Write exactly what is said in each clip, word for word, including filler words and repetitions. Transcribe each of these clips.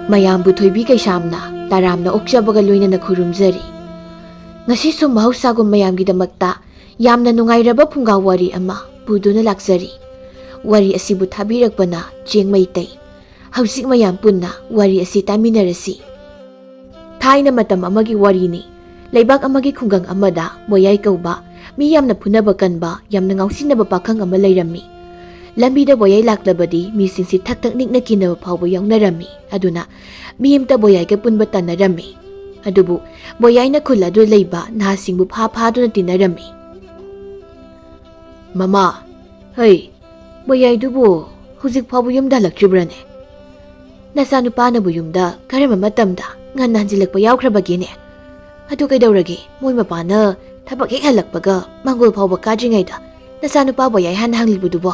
ꯃꯌꯥꯝꯕꯨ ꯊꯣꯏꯕꯤ ꯀꯩꯁꯥꯝꯅ ꯇꯔꯥꯝꯅ ꯑꯣꯛꯆꯕꯒ ꯂꯣꯏꯅꯅ ꯈꯨꯔꯨꯝꯖꯔꯤ꯫ ꯉꯁꯤꯁꯨ ꯃꯍꯧꯁꯥꯒꯨꯝ ꯃꯌꯥꯝꯒꯤꯗꯃꯛꯇ ꯌꯥꯝꯅ ꯅꯨꯡꯉꯥꯏꯔꯕ ꯐꯨꯡꯒꯥ ꯋꯥꯔꯤ ꯑꯃ ꯄꯨꯗꯨꯅ ꯂꯥꯛꯆꯔꯤ꯫ ꯋꯥꯔꯤ ꯑꯁꯤꯕꯨ ꯊꯥꯕꯤꯔꯛꯄꯅ ꯆꯦꯡ ꯃꯩꯇꯩ꯫ ꯍꯧꯖꯤꯛ ꯃꯌꯥꯝ ꯄꯨꯟꯅ ꯋꯥꯔꯤ ꯑꯁꯤ ꯇꯥꯃꯤꯟꯅꯔꯁꯤ꯫ ꯊꯥꯏꯅ ꯃꯇꯝ ꯑꯃꯒꯤ ꯋꯥꯔꯤꯅꯤ꯫ ꯂꯩꯕꯥꯛ ꯑꯃꯒꯤ ꯈꯨꯡꯒꯪ ꯑꯃꯗ ꯕꯣꯌꯥꯏ ꯀꯧꯕ ꯃꯤ ꯌꯥꯝꯅ ꯐꯨꯅꯕ ꯀꯟꯕ, ꯌꯥꯝꯅ ꯉꯥꯎꯁꯤꯟꯅꯕ ꯄꯥꯈꯪ ꯑꯃ ꯂꯩꯔꯝꯃꯤ꯫ ꯂꯝꯕꯤꯗ ꯕꯣꯌꯥꯏ ꯂꯥꯛꯂꯕꯗꯤ ꯃꯤꯁꯤꯡꯁꯤ ꯊꯛ ꯊꯛ ꯅꯤꯛꯅ ꯀꯤꯅꯕ ꯐꯥꯎꯕ ꯌꯥꯎꯅꯔꯝꯃꯤ꯫ ꯑꯗꯨꯅ ꯃꯤ ꯑꯃꯇ ꯕꯣꯌꯥꯏꯒ ꯄꯨꯟꯕ ꯇꯟꯅꯔꯝꯃꯤ꯫ ꯑꯗꯨꯕꯨ ꯕꯣꯌꯥꯏꯅ ꯈꯨꯜ ꯑꯗꯨ ꯂꯩꯕ ꯅꯍꯥꯁꯤꯡꯕꯨ ꯐꯥ ꯐꯥꯗꯨꯅ ꯇꯤꯟꯅꯔꯝꯃꯤ꯫ "ꯃꯃꯥ, ꯍꯩ, ꯕꯣꯌꯥꯏꯗꯨꯕꯨ ꯍꯧꯖꯤꯛ ꯐꯥꯎꯕ ꯌꯨꯝꯗ ꯍꯜꯂꯛꯇ꯭ꯔꯤꯕ꯭ꯔꯥꯅꯦ? ꯅꯆꯥꯅꯨꯄꯥꯅꯕꯨ ꯌꯨꯝꯗ ꯀꯔꯝꯕ ꯃꯇꯝꯗ ꯉꯟꯅ ꯍꯟꯖꯤꯜꯂꯛꯄ ꯌꯥꯎꯈ꯭ꯔꯕꯒꯦꯅꯦ? ꯑꯗꯨ ꯀꯩꯗꯧꯔꯒꯦ? ꯃꯣꯏ ꯃꯄꯥꯅ ꯊꯕꯛ ꯍꯦꯛ ꯍꯜꯂꯛꯄꯒ ꯃꯪꯒꯣꯜ ꯐꯥꯎꯕ ꯀꯥꯗ꯭ꯔꯤꯉꯩꯗ ꯅꯆꯥꯅꯨꯄꯥ ꯕꯣꯌꯥꯏ ꯍꯥꯟꯅ ꯍꯪꯂꯤꯕꯗꯨꯕꯣ?"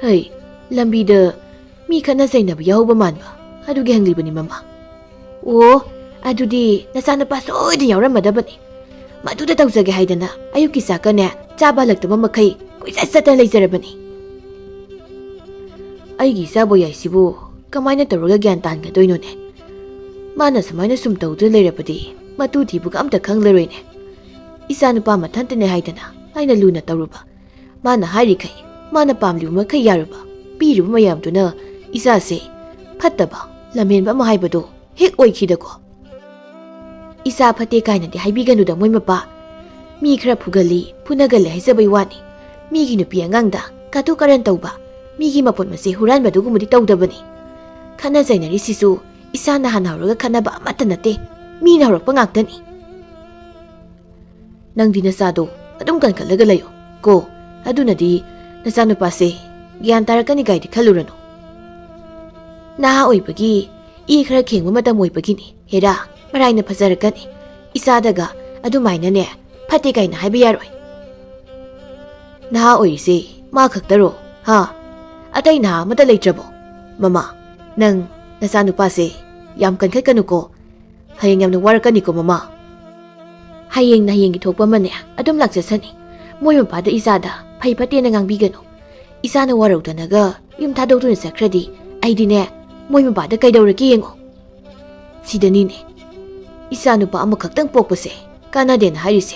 "ꯍꯩ, ꯂꯝꯕꯤꯗ ꯃꯤ ꯈꯠꯅ ꯆꯩꯅꯕ ꯌꯥꯎꯍꯧꯕ ꯃꯥꯟꯕ, ꯑꯗꯨꯒꯤ ꯍꯪꯂꯤꯕꯅꯤ, ꯃꯃꯥ꯫" "ꯑꯣ, ꯑꯗꯨꯗꯤ ꯅꯆꯥꯅꯨꯄꯥ ꯁꯣꯏꯗꯅ ꯌꯥꯎꯔꯝꯃꯗꯕꯅꯤ꯫ ꯃꯗꯨꯗ ꯇꯧꯖꯒꯦ ꯍꯥꯏꯗꯅ ꯑꯌꯨꯛꯀꯤ ꯆꯥꯛꯀꯅꯦ ꯆꯥꯕ ꯍꯜꯂꯛꯇꯕ ꯃꯈꯩ ꯀꯣꯏꯆꯠ ꯆꯠꯇꯅ ꯂꯩꯖꯔꯕꯅꯤ꯫" "ꯑꯩꯒꯤ ꯏꯆꯥ ꯕꯣꯌꯥꯏꯁꯤꯕꯨ ꯀꯃꯥꯏꯅ ꯇꯧꯔꯒ ꯒ꯭ꯌꯥꯟ ꯇꯥꯟꯒꯗꯣꯏꯅꯣꯅꯦ? ꯃꯥꯅ ꯁꯨꯃꯥꯏꯅ ꯁꯨꯝ ꯇꯧꯗꯨꯅ ꯂꯩꯔꯕꯗꯤ ꯃꯇꯨ ꯊꯤꯕꯒ ꯑꯝꯇ ꯈꯪꯂꯔꯣꯏꯅꯦ꯫ ꯏꯆꯥ ꯅꯨꯄꯥ ꯃꯊꯟꯇꯅꯦ ꯍꯥꯏꯗꯅ ꯑꯩꯅ ꯂꯨꯅ ꯇꯧꯔꯨꯕ, ꯃꯥꯅ ꯍꯥꯏꯔꯤꯈꯩ, ꯃꯥꯅ ꯄꯥꯝꯂꯤꯕ ꯃꯈꯩ ꯌꯥꯔꯨꯕ, ꯄꯤꯔꯤꯕ ꯃꯌꯥꯝꯗꯨꯅ ꯏꯆꯥꯁꯦ ꯐꯠꯇꯕ, ꯂꯝꯍꯦꯟꯕ ꯑꯃ ꯍꯥꯏꯕꯗꯣ ꯍꯦꯛ ꯑꯣꯏꯈꯤꯗꯀꯣ꯫ ꯏꯆꯥ ꯐꯠꯇꯦ ꯀꯥꯏꯅꯗꯤ ꯍꯥꯏꯕꯤꯒꯅꯨꯗ ꯃꯣꯏ ꯃꯄꯥ꯫ ꯃꯤ ꯈꯔ ꯐꯨꯒꯜꯂꯤ, ꯐꯨꯅꯒꯜꯂꯤ ꯍꯥꯏꯖꯕꯩ ꯋꯥꯅꯤ꯫ ꯃꯤꯒꯤ ꯅꯨꯄꯤ ꯑꯉꯥꯡꯗ ꯀꯥꯇꯨ ꯀꯥꯔꯟ ꯇꯧꯕ, ꯃꯤꯒꯤ ꯃꯄꯣꯠ ꯃꯆꯩ ꯍꯨꯔꯥꯟꯕ ꯑꯗꯨꯒꯨꯝꯕꯗꯤ ꯇꯧꯗꯕꯅꯤ꯫ ꯈꯠꯅ ꯆꯩꯅꯔꯤꯁꯤꯁꯨ ꯏꯁꯥꯅ ꯍꯥꯟꯅ ꯍꯧꯔꯒ ꯈꯠꯅꯕ ꯑꯃꯠꯇ ꯅꯠꯇꯦ, ꯃꯤꯅ ꯍꯧꯔꯛꯄ ꯉꯥꯛꯇꯅꯤ꯫" "ꯅꯪꯗꯤ ꯅꯆꯥꯗꯣ ꯑꯗꯨꯝ ꯀꯟꯈꯠꯂꯒ ꯂꯩꯌꯨ ꯀꯣ, ꯑꯗꯨꯅꯗꯤ ꯅꯆꯥꯅꯨꯄꯥꯁꯦ ꯒ꯭ꯌꯥꯟ ꯇꯥꯔꯛꯀꯅꯤ ꯀꯥꯏꯗꯤ ꯈꯜꯂꯨꯔꯅꯨ꯫ ꯅꯍꯥ ꯑꯣꯏꯕꯒꯤ ꯏ ꯈꯔ ꯈꯦꯡꯕ ꯃꯇꯝ ꯑꯣꯏꯕꯒꯤꯅꯤ꯫ ꯍꯦꯔꯥ, ꯃꯔꯥꯏꯅ ꯐꯖꯔꯛꯀꯅꯤ꯫ ꯏꯆꯥꯗꯒ ꯑꯗꯨꯃꯥꯏꯅꯅꯦ ꯐꯠꯇꯦ ꯀꯥꯏꯅ ꯍꯥꯏꯕ ꯌꯥꯔꯣꯏ꯫ ꯅꯍꯥ ꯑꯣꯏꯔꯤꯁꯦ ꯃꯥ ꯈꯛꯇꯔꯣ? ꯍꯥ? ꯑꯇꯩ ꯅꯍꯥ ꯑꯃꯠꯇ ꯂꯩꯇ꯭ꯔꯕꯣ? ꯃꯃꯥ, ꯅꯪ ꯅꯆꯥꯅꯨꯄꯥꯁꯦ ꯌꯥꯝ ꯀꯟꯈꯠꯀꯅꯨꯀꯣ꯫ ꯍꯌꯦꯡ ꯌꯥꯝꯅ ꯋꯥꯔꯛꯀꯅꯤꯀꯣ, ꯃꯃꯥ꯫" "ꯍꯌꯦꯡꯅ ꯍꯌꯦꯡꯒꯤ ꯊꯣꯛꯄ ꯑꯃꯅꯦ ꯑꯗꯨꯝ ꯂꯥꯛꯆꯁꯅꯤ꯫ ꯃꯣꯏ ꯃꯄꯥꯗ ꯏꯆꯥꯗ ꯐꯩ ꯐꯠꯇꯦꯅ ꯉꯥꯡꯕꯤꯒꯅꯨ꯫ ꯏꯆꯥꯅ ꯋꯥꯔꯧꯗꯅꯒ ꯌꯨꯝ ꯊꯥꯗꯣꯛꯇꯨꯅ ꯆꯠꯈ꯭ꯔꯗꯤ ꯑꯩꯗꯤꯅꯦ ꯃꯣꯏ ꯃꯄꯥꯗ ꯀꯩꯗꯧꯔꯒꯦ ꯌꯦꯡꯉꯣ꯫ ꯁꯤꯗꯅꯤꯅꯦ, ꯏꯆꯥ ꯅꯨꯄꯥ ꯑꯃꯈꯛꯇꯪ ꯄꯣꯛꯄꯁꯦ ꯀꯥꯟꯅꯗꯦꯅ ꯍꯥꯏꯔꯤꯁꯦ꯫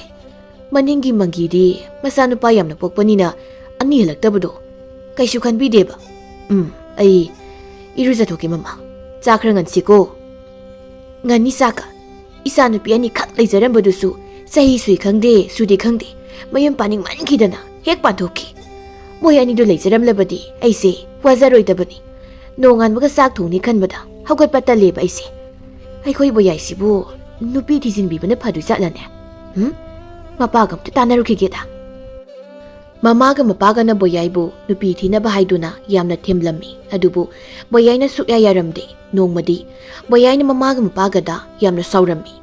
ꯃꯅꯤꯡꯒꯤ ꯃꯪꯒꯤꯗꯤ ꯃꯆꯥꯅꯨꯄꯥ ꯌꯥꯝꯅ ꯄꯣꯛꯄꯅꯤꯅ ꯑꯅꯤ ꯍꯜꯂꯛꯇꯕꯗꯣ ꯀꯩꯁꯨ ꯈꯟꯕꯤꯗꯦꯕ꯫ ꯎꯝ, ꯑꯩ ꯏꯔꯨꯖꯊꯣꯛꯀꯦ ꯃꯃꯥ꯫ ꯆꯥꯛ ꯈꯔ ꯉꯟꯁꯤꯀꯣ꯫ ꯉꯟꯅꯤ ꯆꯥꯛꯀ꯫ ꯏꯆꯥꯅꯨꯄꯤ ꯑꯅꯤꯈꯛ ꯂꯩꯖꯔꯝꯕꯗꯨꯁꯨ ꯆꯍꯤ ꯁꯨꯏ ꯈꯪꯗꯦ, ꯁꯨꯗꯦ ꯈꯪꯗꯦ, ꯃꯌꯨꯝ ꯄꯥꯅꯤꯡꯃꯟꯈꯤꯗꯅ ꯍꯦꯛ ꯄꯥꯟꯊꯣꯛꯈꯤ꯫ ꯃꯣꯏ ꯑꯅꯤꯗꯨ ꯂꯩꯖꯔꯝꯂꯕꯗꯤ ꯑꯩꯁꯦ ꯋꯥꯖꯔꯣꯏꯗꯕꯅꯤ꯫ ꯅꯣꯡꯉꯥꯟꯕꯒ ꯆꯥꯛ ꯊꯣꯡꯅꯤ ꯈꯟꯕꯗ ꯍꯧꯒꯠꯄ ꯇꯜꯂꯦꯕ ꯑꯩꯁꯦ꯫ ꯑꯩꯈꯣꯏ ꯕꯣꯌꯥꯏꯁꯤꯕꯨ ꯅꯨꯄꯤ ꯊꯤꯖꯤꯟꯕꯤꯕꯅ ꯐꯗꯣꯏ ꯖꯥꯠꯂꯅꯦ? ꯍꯨꯝ? ꯃꯄꯥꯒ ꯑꯝꯇ ꯇꯥꯟꯅꯔꯨꯈꯤꯒꯦꯗ꯫ ꯃꯃꯥꯒ ꯃꯄꯥꯒꯅ ꯕꯣꯌꯥꯏꯕꯨ ꯅꯨꯄꯤ ꯊꯤꯅꯕ ꯍꯥꯏꯗꯨꯅ ꯌꯥꯝꯅ ꯊꯦꯝꯂꯝꯃꯤ꯫ ꯑꯗꯨꯕꯨ ꯕꯣꯌꯥꯏꯅ ꯁꯨꯛꯌꯥ ꯌꯥꯔꯝꯗꯦ꯫ ꯅꯣꯡꯃꯗꯤ ꯕꯣꯌꯥꯏꯅ ꯃꯃꯥꯒ ꯃꯄꯥꯒꯗ ꯌꯥꯝꯅ ꯁꯥꯎꯔꯝꯃꯤ꯫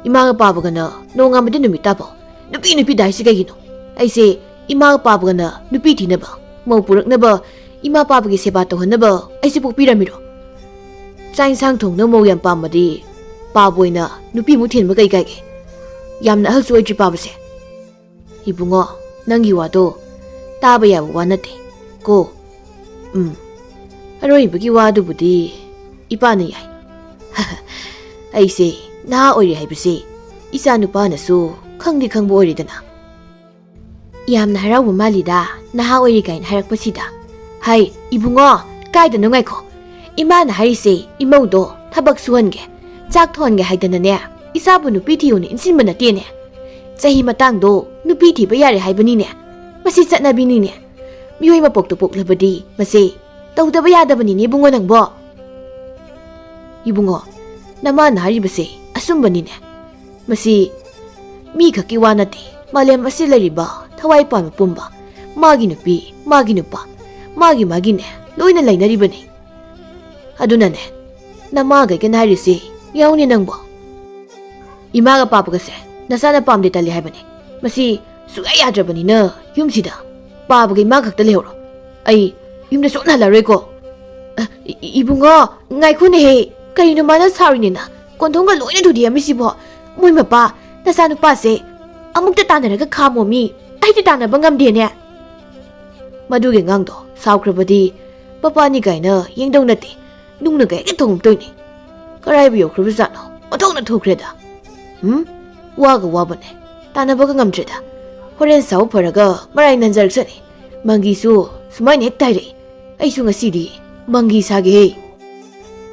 "ꯏꯃꯥꯒ ꯄꯥꯕꯒꯅ ꯅꯣꯡꯉꯥꯟꯕꯗꯤ ꯅꯨꯃꯤꯠ ꯇꯥꯐꯥꯎ ꯅꯨꯄꯤ ꯅꯨꯄꯤꯗ ꯍꯥꯏꯁꯤ ꯀꯩꯒꯤꯅꯣ? ꯑꯩꯁꯦ ꯏꯃꯥꯒ ꯄꯥꯕꯒꯅ ꯅꯨꯄꯤ ꯊꯤꯅꯕ, ꯃꯧ ꯄꯨꯔꯛꯅꯕ, ꯏꯃꯥ ꯄꯥꯕꯒꯤ ꯁꯦꯕꯥ ꯇꯧꯍꯟꯅꯕ ꯑꯩꯁꯦ ꯄꯣꯛꯄꯤꯔꯝꯃꯤꯔꯣ? ꯆꯥꯛ ꯏꯟꯁꯥꯡ ꯊꯣꯡꯅ ꯃꯧ ꯌꯥꯝ ꯄꯥꯝꯃꯗꯤ ꯄꯥꯕ ꯑꯣꯏꯅ ꯅꯨꯄꯤꯃꯨꯛ ꯊꯤꯍꯟꯕ ꯀꯩ ꯀꯥꯏꯒꯦ? ꯌꯥꯝꯅ ꯑꯍꯜꯁꯨ ꯑꯣꯏꯗ꯭ꯔꯤ ꯄꯥꯕꯁꯦ꯫" "ꯏꯕꯨꯡꯉꯣ, ꯅꯪꯒꯤ ꯋꯥꯗꯣ ꯇꯥꯕ ꯌꯥꯕ ꯋꯥ ꯅꯠꯇꯦ ꯀꯣ꯫ ꯎꯝ, ꯑꯔꯣꯏꯕꯒꯤ ꯋꯥꯗꯨꯕꯨꯗꯤ ꯏꯄꯥꯅ ꯌꯥꯏ꯫" ꯑꯩꯁꯦ ꯅꯍꯥ ꯑꯣꯏꯔꯤ ꯍꯥꯏꯕꯁꯤ ꯏꯆꯥ ꯅꯨꯄꯥꯅꯁꯨ ꯈꯪꯗꯤ ꯈꯪꯕ ꯑꯣꯏꯔꯦꯗꯅ꯫ "ꯌꯥꯝꯅ ꯍꯔꯥꯎꯕ ꯃꯥꯜꯂꯤꯗ, ꯅꯍꯥ ꯑꯣꯏꯔꯤ ꯀꯥꯏꯅ ꯍꯥꯏꯔꯛꯄꯁꯤꯗ꯫" "ꯍꯥꯏ, ꯏꯕꯨꯡꯉꯣ, ꯀꯥꯏꯗꯅꯣ ꯉꯥꯏꯈꯣ꯫ ꯏꯃꯥꯅ ꯍꯥꯏꯔꯤꯁꯦ ꯏꯃꯧꯗꯣ ꯊꯕꯛ ꯁꯨꯍꯟꯒꯦ, ꯆꯥꯛ ꯊꯣꯡꯍꯟꯒꯦ ꯍꯥꯏꯗꯅꯅꯦ, ꯏꯆꯥꯕꯨ ꯅꯨꯄꯤ ꯊꯤꯌꯣꯅ ꯏꯟꯁꯤꯟꯕ ꯅꯠꯇꯦꯅꯦ꯫ ꯆꯍꯤ ꯃꯇꯥꯡꯗꯣ ꯅꯨꯄꯤ ꯊꯤꯕ ꯌꯥꯔꯦ ꯍꯥꯏꯕꯅꯤꯅꯦ꯫ ꯃꯁꯤ ꯆꯠꯅꯕꯤꯅꯤꯅꯦ꯫ ꯃꯤꯑꯣꯏ ꯃꯄꯣꯛꯇ ꯄꯣꯛꯂꯕꯗꯤ ꯃꯁꯤ ꯇꯧꯗꯕ ꯌꯥꯗꯕꯅꯤꯅꯦ ꯏꯕꯨꯡꯉꯣ ꯅꯪꯕꯣ꯫" "ꯏꯕꯨꯡꯉꯣ, ꯅꯃꯥꯅ ꯍꯥꯏꯔꯤꯕꯁꯦ ꯑꯆꯨꯝꯕꯅꯤꯅꯦ꯫ ꯃꯁꯤ ꯃꯤ ꯈꯛꯀꯤ ꯋꯥ ꯅꯠꯇꯦ, ꯃꯥꯂꯦꯝ ꯑꯁꯤ ꯂꯩꯔꯤꯕ ꯊꯋꯥꯏ ꯄꯥꯟꯕ ꯄꯨꯝꯕ, ꯃꯥꯒꯤ ꯅꯨꯄꯤ, ꯃꯥꯒꯤ ꯅꯨꯄꯥ, ꯃꯥꯒꯤ ꯃꯥꯒꯤꯅꯦ ꯂꯣꯏꯅ ꯂꯩꯅꯔꯤꯕꯅꯤ꯫ ꯑꯗꯨꯅꯅꯦ, ꯅꯃꯥꯈꯩꯒꯅ ꯍꯥꯏꯔꯤꯁꯤ ꯌꯥꯎꯅꯤ ꯅꯪꯕꯣ꯫ ꯏꯃꯥꯒ ꯄꯥꯕꯒꯁꯦ ꯅꯁꯥꯅ ꯄꯥꯝꯗꯦ ꯇꯜꯂꯤ ꯍꯥꯏꯕꯅꯦ꯫ ꯃꯁꯤ ꯁꯨꯛꯌꯥ ꯌꯥꯗ꯭ꯔꯕꯅꯤꯅ ꯌꯨꯝꯁꯤꯗ ꯄꯥꯕꯒ ꯏꯃꯥ ꯈꯛꯇ ꯂꯩꯍꯧꯔꯣ꯫ ꯑꯩ ꯌꯨꯝꯗ ꯁꯨꯛꯍꯟ ꯍꯜꯂꯔꯣꯏꯀꯣ꯫" "ꯑ, ꯏ-, ꯏꯕꯨꯡꯉꯣ, ꯉꯥꯏꯈꯣꯅꯦꯍꯦ꯫ ꯀꯔꯤꯅꯣ ꯃꯥꯅ ꯁꯥꯎꯔꯤꯅꯦꯅ? ꯀꯣꯟꯊꯣꯡꯒ ꯂꯣꯏꯅ ꯊꯨꯗꯦꯛꯑꯝꯃꯤꯁꯤꯕꯣ? ꯃꯣꯏ ꯃꯄꯥ, ꯅꯆꯥꯅꯨꯄꯥꯁꯦ ꯑꯃꯨꯛꯇ ꯇꯥꯟꯅꯔꯒ ꯈꯥꯝꯃꯣꯃꯤ꯫ ꯑꯩꯗꯤ ꯇꯥꯟꯅꯕ ꯉꯝꯗꯦꯅꯦ꯫" "ꯃꯗꯨꯒꯤ ꯑꯉꯥꯡꯗꯣ ꯁꯥꯎꯈ꯭ꯔꯕꯗꯤ ꯃꯄꯥꯅꯤ ꯀꯥꯏꯅ ꯌꯦꯡꯗꯧ ꯅꯠꯇꯦ꯫ ꯅꯨꯡꯅꯒ ꯍꯦꯛꯇ ꯊꯣꯡꯉꯛꯇꯣꯏꯅꯤ꯫ ꯀꯔꯥꯏꯕꯨ ꯌꯧꯈ꯭ꯔꯕꯖꯥꯠꯅꯣ? ꯑꯣꯟꯊꯣꯛꯅ ꯊꯨꯈ꯭ꯔꯦꯗ꯫ ꯎꯝ? ꯋꯥꯒ ꯋꯥꯕꯅꯦ꯫ ꯇꯥꯟꯅꯕꯒ ꯉꯝꯗ꯭ꯔꯦꯗ꯫ ꯍꯣꯔꯦꯟ ꯁꯥꯎ ꯐꯔꯒ ꯃꯔꯥꯏ ꯅꯟꯖꯔꯛꯁꯅꯤ꯫ ꯃꯪꯒꯤꯁꯨ ꯁꯨꯃꯥꯏꯅ ꯍꯦꯛꯇ ꯍꯥꯏꯔꯛꯏ꯫ ꯑꯩꯁꯨ ꯉꯁꯤꯗꯤ ꯃꯪꯒꯤ ꯁꯥꯒꯦꯍꯦ꯫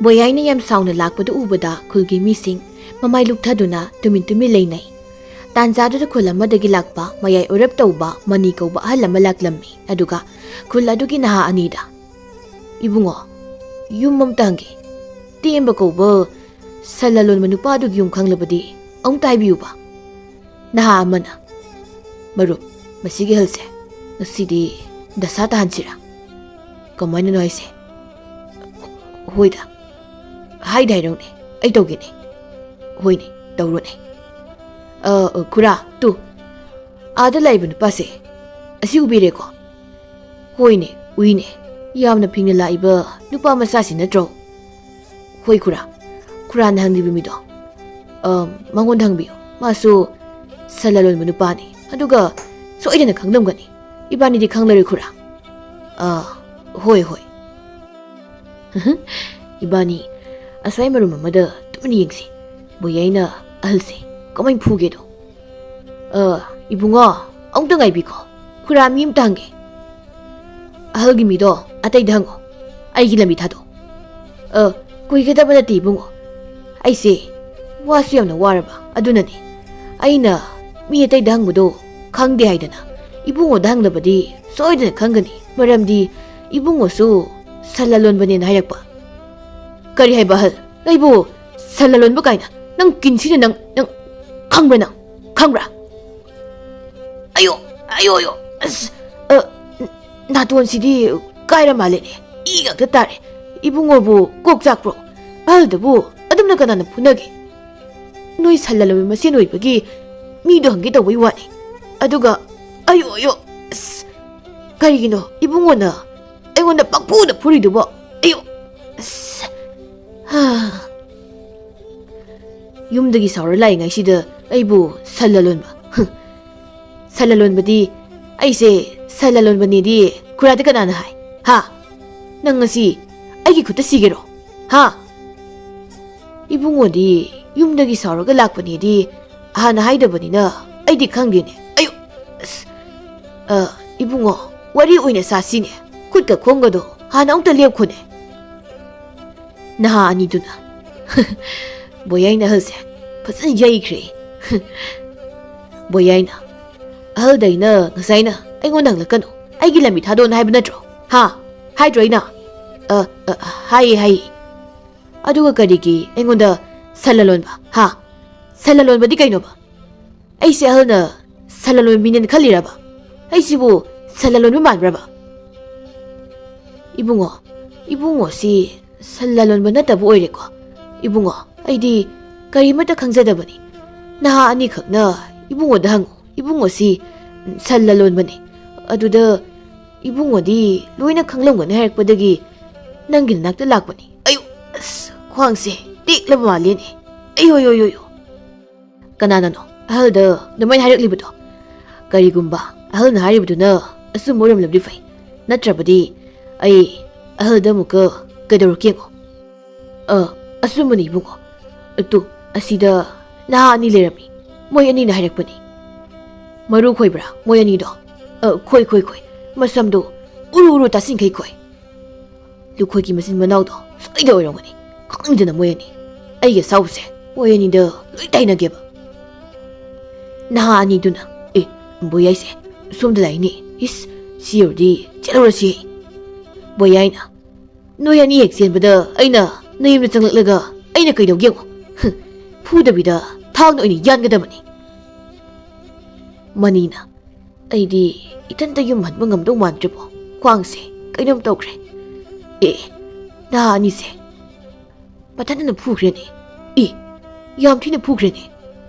ꯕꯣꯌꯥꯏꯅ ꯌꯥꯝ ꯁꯥꯎꯅ ꯂꯥꯛꯄꯗꯨ ꯎꯕꯗ ꯈꯨꯜꯒꯤ ꯃꯤꯁꯤꯡ ꯃꯃꯥꯏ ꯂꯨꯞꯊꯗꯨꯅ ꯇꯨꯃꯤꯟ ꯇꯨꯃꯤꯟ ꯂꯩꯅꯩ꯫ ꯇꯥꯟꯖꯥꯗꯨꯗ ꯈꯨꯜ ꯑꯃꯗꯒꯤ ꯂꯥꯛꯄ ꯃꯌꯥꯏ ꯑꯣꯏꯔꯞ ꯇꯧꯕ ꯃꯅꯤ ꯀꯧꯕ ꯑꯍꯜ ꯑꯃ ꯂꯥꯛꯂꯝꯃꯤ꯫ ꯑꯗꯨꯒ ꯈꯨꯜ ꯑꯗꯨꯒꯤ ꯅꯍꯥ ꯑꯅꯤꯗ, "ꯏꯕꯨꯡꯉꯣ, ꯌꯨꯝ ꯑꯝꯇ ꯍꯪꯒꯦ꯫ ꯇꯦꯝꯕ ꯀꯧꯕ ꯁꯟ ꯂꯂꯣꯟꯕ ꯅꯨꯄꯥꯗꯨꯒꯤ ꯌꯨꯝ ꯈꯪꯂꯕꯗꯤ ꯑꯃꯨꯛꯇ ꯍꯥꯏꯕꯤꯌꯨꯕ?" ꯅꯍꯥ ꯑꯃꯅ, "ꯃꯔꯨꯞ, ꯃꯁꯤꯒꯤ ꯑꯍꯜꯁꯦ ꯉꯁꯤꯗꯤ ꯗꯁꯥ ꯇꯥꯍꯟꯁꯤꯔꯥ?" "ꯀꯃꯥꯏꯅꯅꯣ ꯍꯥꯏꯁꯦ?" "ꯍꯣꯏꯗ, ꯍꯥꯏꯗ ꯍꯥꯏꯔꯧꯅꯦ, ꯑꯩ ꯇꯧꯒꯦꯅꯦ꯫" "ꯍꯣꯏꯅꯦ, ꯇꯧꯔꯣꯅꯦ꯫ ꯑ, ꯑ, ꯈꯨꯔꯥ, ꯇꯨ, ꯑꯥꯗ ꯂꯥꯛꯏꯕ ꯅꯨꯄꯥꯁꯦ ꯑꯁꯤ ꯎꯕꯤꯔꯦꯀꯣ?" "ꯍꯣꯏꯅꯦ, ꯎꯏꯅꯦ꯫ ꯌꯥꯝꯅ ꯐꯤꯡꯅ ꯂꯥꯛꯏꯕ ꯅꯨꯄꯥ ꯃꯆꯥꯁꯤ ꯅꯠꯇ꯭ꯔꯣ?" "ꯍꯣꯏ ꯈꯨꯔꯥ, ꯈꯨꯔꯥꯅ ꯍꯪꯂꯤꯕ ꯃꯤꯗꯣ, ꯑ, ꯃꯉꯣꯟꯗ ꯍꯪꯕꯤꯌꯨ꯫ ꯃꯥꯁꯨ ꯁꯟ ꯂꯂꯣꯟꯕ ꯅꯨꯄꯥꯅꯤ, ꯑꯗꯨꯒ ꯁꯣꯏꯗꯅ ꯈꯪꯂꯝꯒꯅꯤ꯫ ꯏꯕꯥꯅꯤꯗꯤ ꯈꯪꯂꯔꯣꯏ ꯈꯨꯔꯥ꯫" "ꯑ, ꯍꯣꯏ, ꯍꯣꯏ꯫" "ꯏꯕꯥꯅꯤ ꯑꯁ꯭ꯋꯥꯏ ꯃꯔꯨꯝ ꯑꯃꯗ ꯇꯨꯃꯤꯟꯅ ꯌꯦꯡꯁꯤ꯫ ꯕꯣꯌꯥꯏꯅ ꯑꯍꯜꯁꯦ ꯀꯃꯥꯏꯅ ꯐꯨꯒꯦꯗꯣ꯫" "ꯑ, ꯏꯕꯨꯡꯉꯣ, ꯑꯃꯨꯛꯇ ꯉꯥꯏꯕꯤꯈꯣ꯫ ꯈꯨꯔꯥ, ꯃꯤ ꯑꯃꯇ ꯍꯪꯒꯦ꯫" "ꯑꯍꯜꯒꯤ ꯃꯤꯗꯣ ꯑꯇꯩꯗ ꯍꯪꯉꯣ꯫ ꯑꯩꯒꯤ ꯂꯝꯕꯤ ꯊꯥꯗꯣꯛꯑꯣ꯫" "ꯑ, ꯀꯨꯏꯒꯗꯕ ꯅꯠꯇꯦ ꯏꯕꯨꯡꯉꯣ꯫ ꯑꯩꯁꯦ ꯋꯥꯁꯨ ꯌꯥꯝꯅ ꯋꯥꯔꯕ, ꯑꯗꯨꯅꯅꯦ꯫ ꯑꯩꯅ ꯃꯤ ꯑꯇꯩꯗ ꯍꯪꯕꯗꯣ ꯈꯪꯗꯦ ꯍꯥꯏꯗꯅ ꯏꯕꯨꯡꯉꯣꯗ ꯍꯪꯂꯕꯗꯤ ꯁꯣꯏꯗꯅ ꯈꯪꯒꯅꯤ꯫ ꯃꯔꯝꯗꯤ ꯏꯕꯨꯡꯉꯣꯁꯨ ꯁꯟ ꯂꯂꯣꯟꯕꯅꯦꯅ ꯍꯥꯏꯔꯛꯄ꯫" "ꯀꯔꯤ ꯍꯥꯏꯕ ꯑꯍꯜ? ꯑꯩꯕꯨ ꯁꯟ ꯂꯂꯣꯟꯕ ꯀꯥꯏꯅ? ꯅꯪ ꯀꯤꯟꯁꯤꯅ ꯅꯪ, ꯅꯪ ꯈꯪꯕ꯭ꯔꯥ ꯅꯪ? ꯈꯪꯕ꯭ꯔꯥ?" "ꯑꯌꯣ, ꯑꯌꯣ, ꯑꯌꯣ, ꯑꯁ, ꯑ, ꯅꯥꯇꯣꯟꯁꯤꯗꯤ ꯀꯥꯏꯔ ꯃꯥꯜꯂꯦꯅꯦ꯫ ꯏ ꯉꯥꯛꯇ ꯇꯥꯔꯦ꯫ ꯏꯕꯨꯡꯉꯣꯕꯨ ꯀꯣꯛ ꯆꯥꯛꯄ꯭ꯔꯣ? ꯑꯍꯜꯗꯕꯨ ꯑꯗꯨꯝꯅ ꯀꯅꯥꯅ ꯐꯨꯅꯒꯦ? ꯅꯣꯏ ꯁꯜ ꯂꯂꯣꯟꯕ ꯃꯁꯦꯟ ꯑꯣꯏꯕꯒꯤ ꯃꯤꯗꯣ ꯍꯪꯒꯦ ꯇꯧꯕꯩ ꯋꯥꯅꯤ꯫ ꯑꯗꯨꯒ, ꯑꯌꯣ, ꯑꯌꯣ, ꯑꯁ, ꯀꯔꯤꯒꯤꯅꯣ ꯏꯕꯨꯡꯉꯣꯅ ꯑꯩꯉꯣꯟꯗ ꯄꯪꯐꯨꯗ ꯐꯨꯔꯤꯗꯨꯕꯣ? ꯑꯌꯣ, ꯑꯁ, ꯍꯥ꯫ ꯌꯨꯝꯗꯒꯤ ꯁꯥꯎꯔ ꯂꯥꯛꯏꯉꯩꯁꯤꯗ ꯑꯩꯕꯨ ꯁꯜ ꯂꯂꯣꯟꯕ꯫ ꯍꯨꯝ꯫ ꯁꯜ ꯂꯂꯣꯟꯕꯗꯤ, ꯑꯩꯁꯦ ꯁꯜ ꯂꯂꯣꯟꯕꯅꯦꯗꯤ ꯈꯨꯔꯥꯗ ꯀꯅꯥꯅ ꯍꯥꯏ? ꯍꯥ? ꯅꯪ ꯉꯁꯤ ꯑꯩꯒꯤ ꯈꯨꯠꯇ ꯁꯤꯒꯦꯔꯣ? ꯍꯥ? ꯏꯕꯨꯡꯉꯣꯗꯤ ꯌꯨꯝꯗꯒꯤ ꯁꯥꯎꯔꯒ ꯂꯥꯛꯄꯅꯦꯗꯤ ꯍꯥꯟꯅ ꯍꯥꯏꯗꯕꯅꯤꯅ ꯑꯩꯗꯤ ꯈꯪꯗꯦꯅꯦ꯫ ꯑꯌꯨ! ꯑꯁ! ꯑ, ꯏꯕꯨꯡꯉꯣ, ꯋꯥꯔꯤ ꯑꯣꯏꯅ ꯁꯥꯁꯤꯅꯦ꯫ ꯈꯨꯠꯀ ꯈꯣꯡꯒꯗꯣ ꯍꯥꯟꯅ ꯑꯃꯨꯛꯇ ꯂꯦꯞꯈꯣꯅꯦ꯫ ꯅꯍꯥ ꯑꯅꯤꯗꯨꯅ ꯕꯣꯌꯥꯏꯅ ꯑꯍꯜꯁꯦ ꯐꯖꯅ ꯌꯩꯈ꯭ꯔꯦ꯫ ꯕꯣꯌꯥꯏꯅ, "ꯑꯍꯜꯗ ꯑꯩꯅ ꯉꯁꯥꯏꯅ ꯑꯩꯉꯣꯟꯗ ꯍꯪꯂꯛꯀꯅꯨ, ꯑꯩꯒꯤ ꯂꯝꯕꯤ ꯊꯥꯗꯣꯛꯑꯣꯅ ꯍꯥꯏꯕ ꯅꯠꯇ꯭ꯔꯣ? ꯍꯥ? ꯍꯥꯏꯗ꯭ꯔꯣ ꯑꯩꯅ?" "ꯑ, ꯑ, ꯍꯥꯏꯌꯦ, ꯍꯥꯏꯌꯦ꯫ ꯑꯗꯨꯒ ꯀꯔꯤꯒꯤ ꯑꯩꯉꯣꯟꯗ ꯁꯜ ꯂꯂꯣꯟꯕ? ꯍꯥ? ꯁꯜ ꯂꯂꯣꯟꯕꯗꯤ ꯀꯩꯅꯣꯕ? ꯑꯩꯁꯦ ꯑꯍꯜꯅ ꯁꯜ ꯂꯂꯣꯟꯕ ꯃꯤꯅꯦꯅ ꯈꯜꯂꯤꯔꯕ? ꯑꯩꯁꯤꯕꯨ ꯁꯜ ꯂꯂꯣꯟꯕ ꯃꯥꯟꯕ꯭ꯔꯕ?" ꯏꯕꯨꯡꯉꯣ, ꯏꯕꯨꯡꯉꯣꯁꯤ ꯁꯜ ꯂꯂꯣꯟꯕ ꯅꯠꯇꯕ ꯑꯣꯏꯔꯦꯀꯣ꯫ ꯏꯕꯨꯡꯉꯣ, ꯑꯩꯗꯤ ꯀꯔꯤꯃꯠꯇ ꯈꯪꯖꯗꯕꯅꯤ꯫ ꯅꯍꯥ ꯑꯅꯤꯈꯛꯅ ꯏꯕꯨꯡꯉꯣꯗ ꯍꯪꯉꯨ, ꯏꯕꯨꯡꯉꯣꯁꯤ ꯁꯜ ꯂꯂꯣꯟꯕꯅꯤ꯫ ꯑꯗꯨꯗ ꯏꯕꯨꯡꯉꯣꯗꯤ ꯂꯣꯏꯅ ꯈꯪꯂꯝꯒꯅꯤ ꯍꯥꯏꯔꯛꯄꯗꯒꯤ ꯅꯪꯒꯤ ꯅꯅꯥꯛꯇ ꯂꯥꯛꯄꯅꯤ꯫ ꯑꯌꯨ! ꯑꯁ, ꯈ꯭ꯋꯥꯡꯁꯦ ꯇꯦꯛꯂꯕ ꯃꯥꯜꯂꯦꯅꯦ꯫ ꯑꯌꯣ, ꯌꯣ, ꯌꯣ, ꯌꯣ꯫ ꯀꯅꯥꯅꯅꯣ ꯑꯍꯜꯗ ꯑꯗꯨꯃꯥꯏꯅ ꯍꯥꯏꯔꯛꯂꯤꯕꯗꯣ? ꯀꯔꯤꯒꯨꯝꯕ ꯑꯍꯜꯅ ꯍꯥꯏꯔꯤꯕꯗꯨꯅ ꯑꯆꯨꯝꯕ ꯑꯣꯏꯔꯝꯂꯕꯗꯤ ꯐꯩ, ꯅꯠꯇ꯭ꯔꯕꯗꯤ ꯑꯩ ꯑꯍꯜꯗ ꯑꯃꯨꯛꯀ ꯀꯩꯗꯧꯔꯛꯀꯦ ꯌꯦꯡꯉꯣ꯫ ꯑ, ꯑꯆꯨꯝꯕꯅꯤ ꯏꯕꯨꯡꯉꯣ꯫ ꯑꯗꯨ, ꯑꯁꯤꯗ ꯅꯍꯥ ꯑꯅꯤ ꯂꯩꯔꯝꯃꯤ꯫ ꯃꯣꯏ ꯑꯅꯤꯅ ꯍꯥꯏꯔꯛꯄꯅꯤ꯫ ꯃꯔꯨ ꯈꯣꯏꯕ꯭ꯔꯥ ꯃꯣꯏ ꯑꯅꯤꯗꯣ? ꯑ, ꯈꯣꯏ, ꯈꯣꯏ, ꯈꯣꯏ꯫ ꯃꯁꯝꯗꯣ ꯎꯔꯨ ꯎꯔꯨ ꯇꯥꯁꯤꯟꯈꯩ ꯈꯣꯏ꯫ ꯂꯨꯈꯣꯏꯒꯤ ꯃꯆꯤꯟ ꯃꯅꯥꯎꯗꯣ ꯁꯣꯏꯗ ꯑꯣꯏꯔꯝꯒꯅꯤ꯫ ꯈꯪꯗꯅ ꯃꯣꯏ ꯑꯅꯤ꯫ ꯑꯩꯒꯤ ꯑꯁꯥꯎꯕꯁꯦ ꯃꯣꯏ ꯑꯅꯤꯗ ꯂꯣꯏ ꯇꯥꯏꯅꯒꯦꯕ꯫ ꯅꯍꯥ ꯑꯅꯤꯗꯨꯅ, "ꯑꯦ, ꯕꯣꯌꯥꯏꯁꯦ ꯁꯣꯝꯗ ꯂꯥꯛꯏꯅꯦ꯫ ꯏꯁ, ꯁꯤ ꯌꯧꯔꯗꯤ ꯆꯦꯜꯍꯧꯔꯁꯤ꯫" ꯕꯣꯌꯥꯏꯅ, "ꯅꯣꯏ ꯑꯅꯤ ꯍꯦꯛ ꯆꯦꯟꯕꯗ ꯑꯩꯅ ꯅꯌꯨꯝꯗ ꯆꯪꯂꯛꯂꯒ ꯑꯩꯅ ꯀꯩꯗꯧꯒꯦ ꯌꯦꯡꯉꯣ꯫ ꯍꯨꯝ, ꯐꯨꯗꯕꯤꯗ ꯊꯥꯡꯅ ꯑꯣꯏꯅ ꯌꯥꯟꯒꯗꯕꯅꯤ꯫" ꯃꯅꯤꯅ, "ꯑꯩꯗꯤ ꯏꯊꯟꯇ ꯌꯨꯝ ꯍꯟꯕ ꯉꯝꯗꯧ ꯃꯥꯟꯗ꯭ꯔꯦꯕꯣ꯫ ꯈ꯭ꯋꯥꯡꯁꯦ ꯀꯩꯅꯣꯝ ꯇꯧꯈ꯭ꯔꯦ꯫ ꯑꯦ, ꯅꯍꯥ ꯑꯅꯤꯁꯦ ꯃꯊꯟꯇꯅ ꯐꯨꯈ꯭ꯔꯦꯅꯦ꯫ ꯑꯦ, ꯌꯥꯝ ꯊꯤꯅ ꯐꯨꯈ꯭ꯔꯦꯅꯦ꯫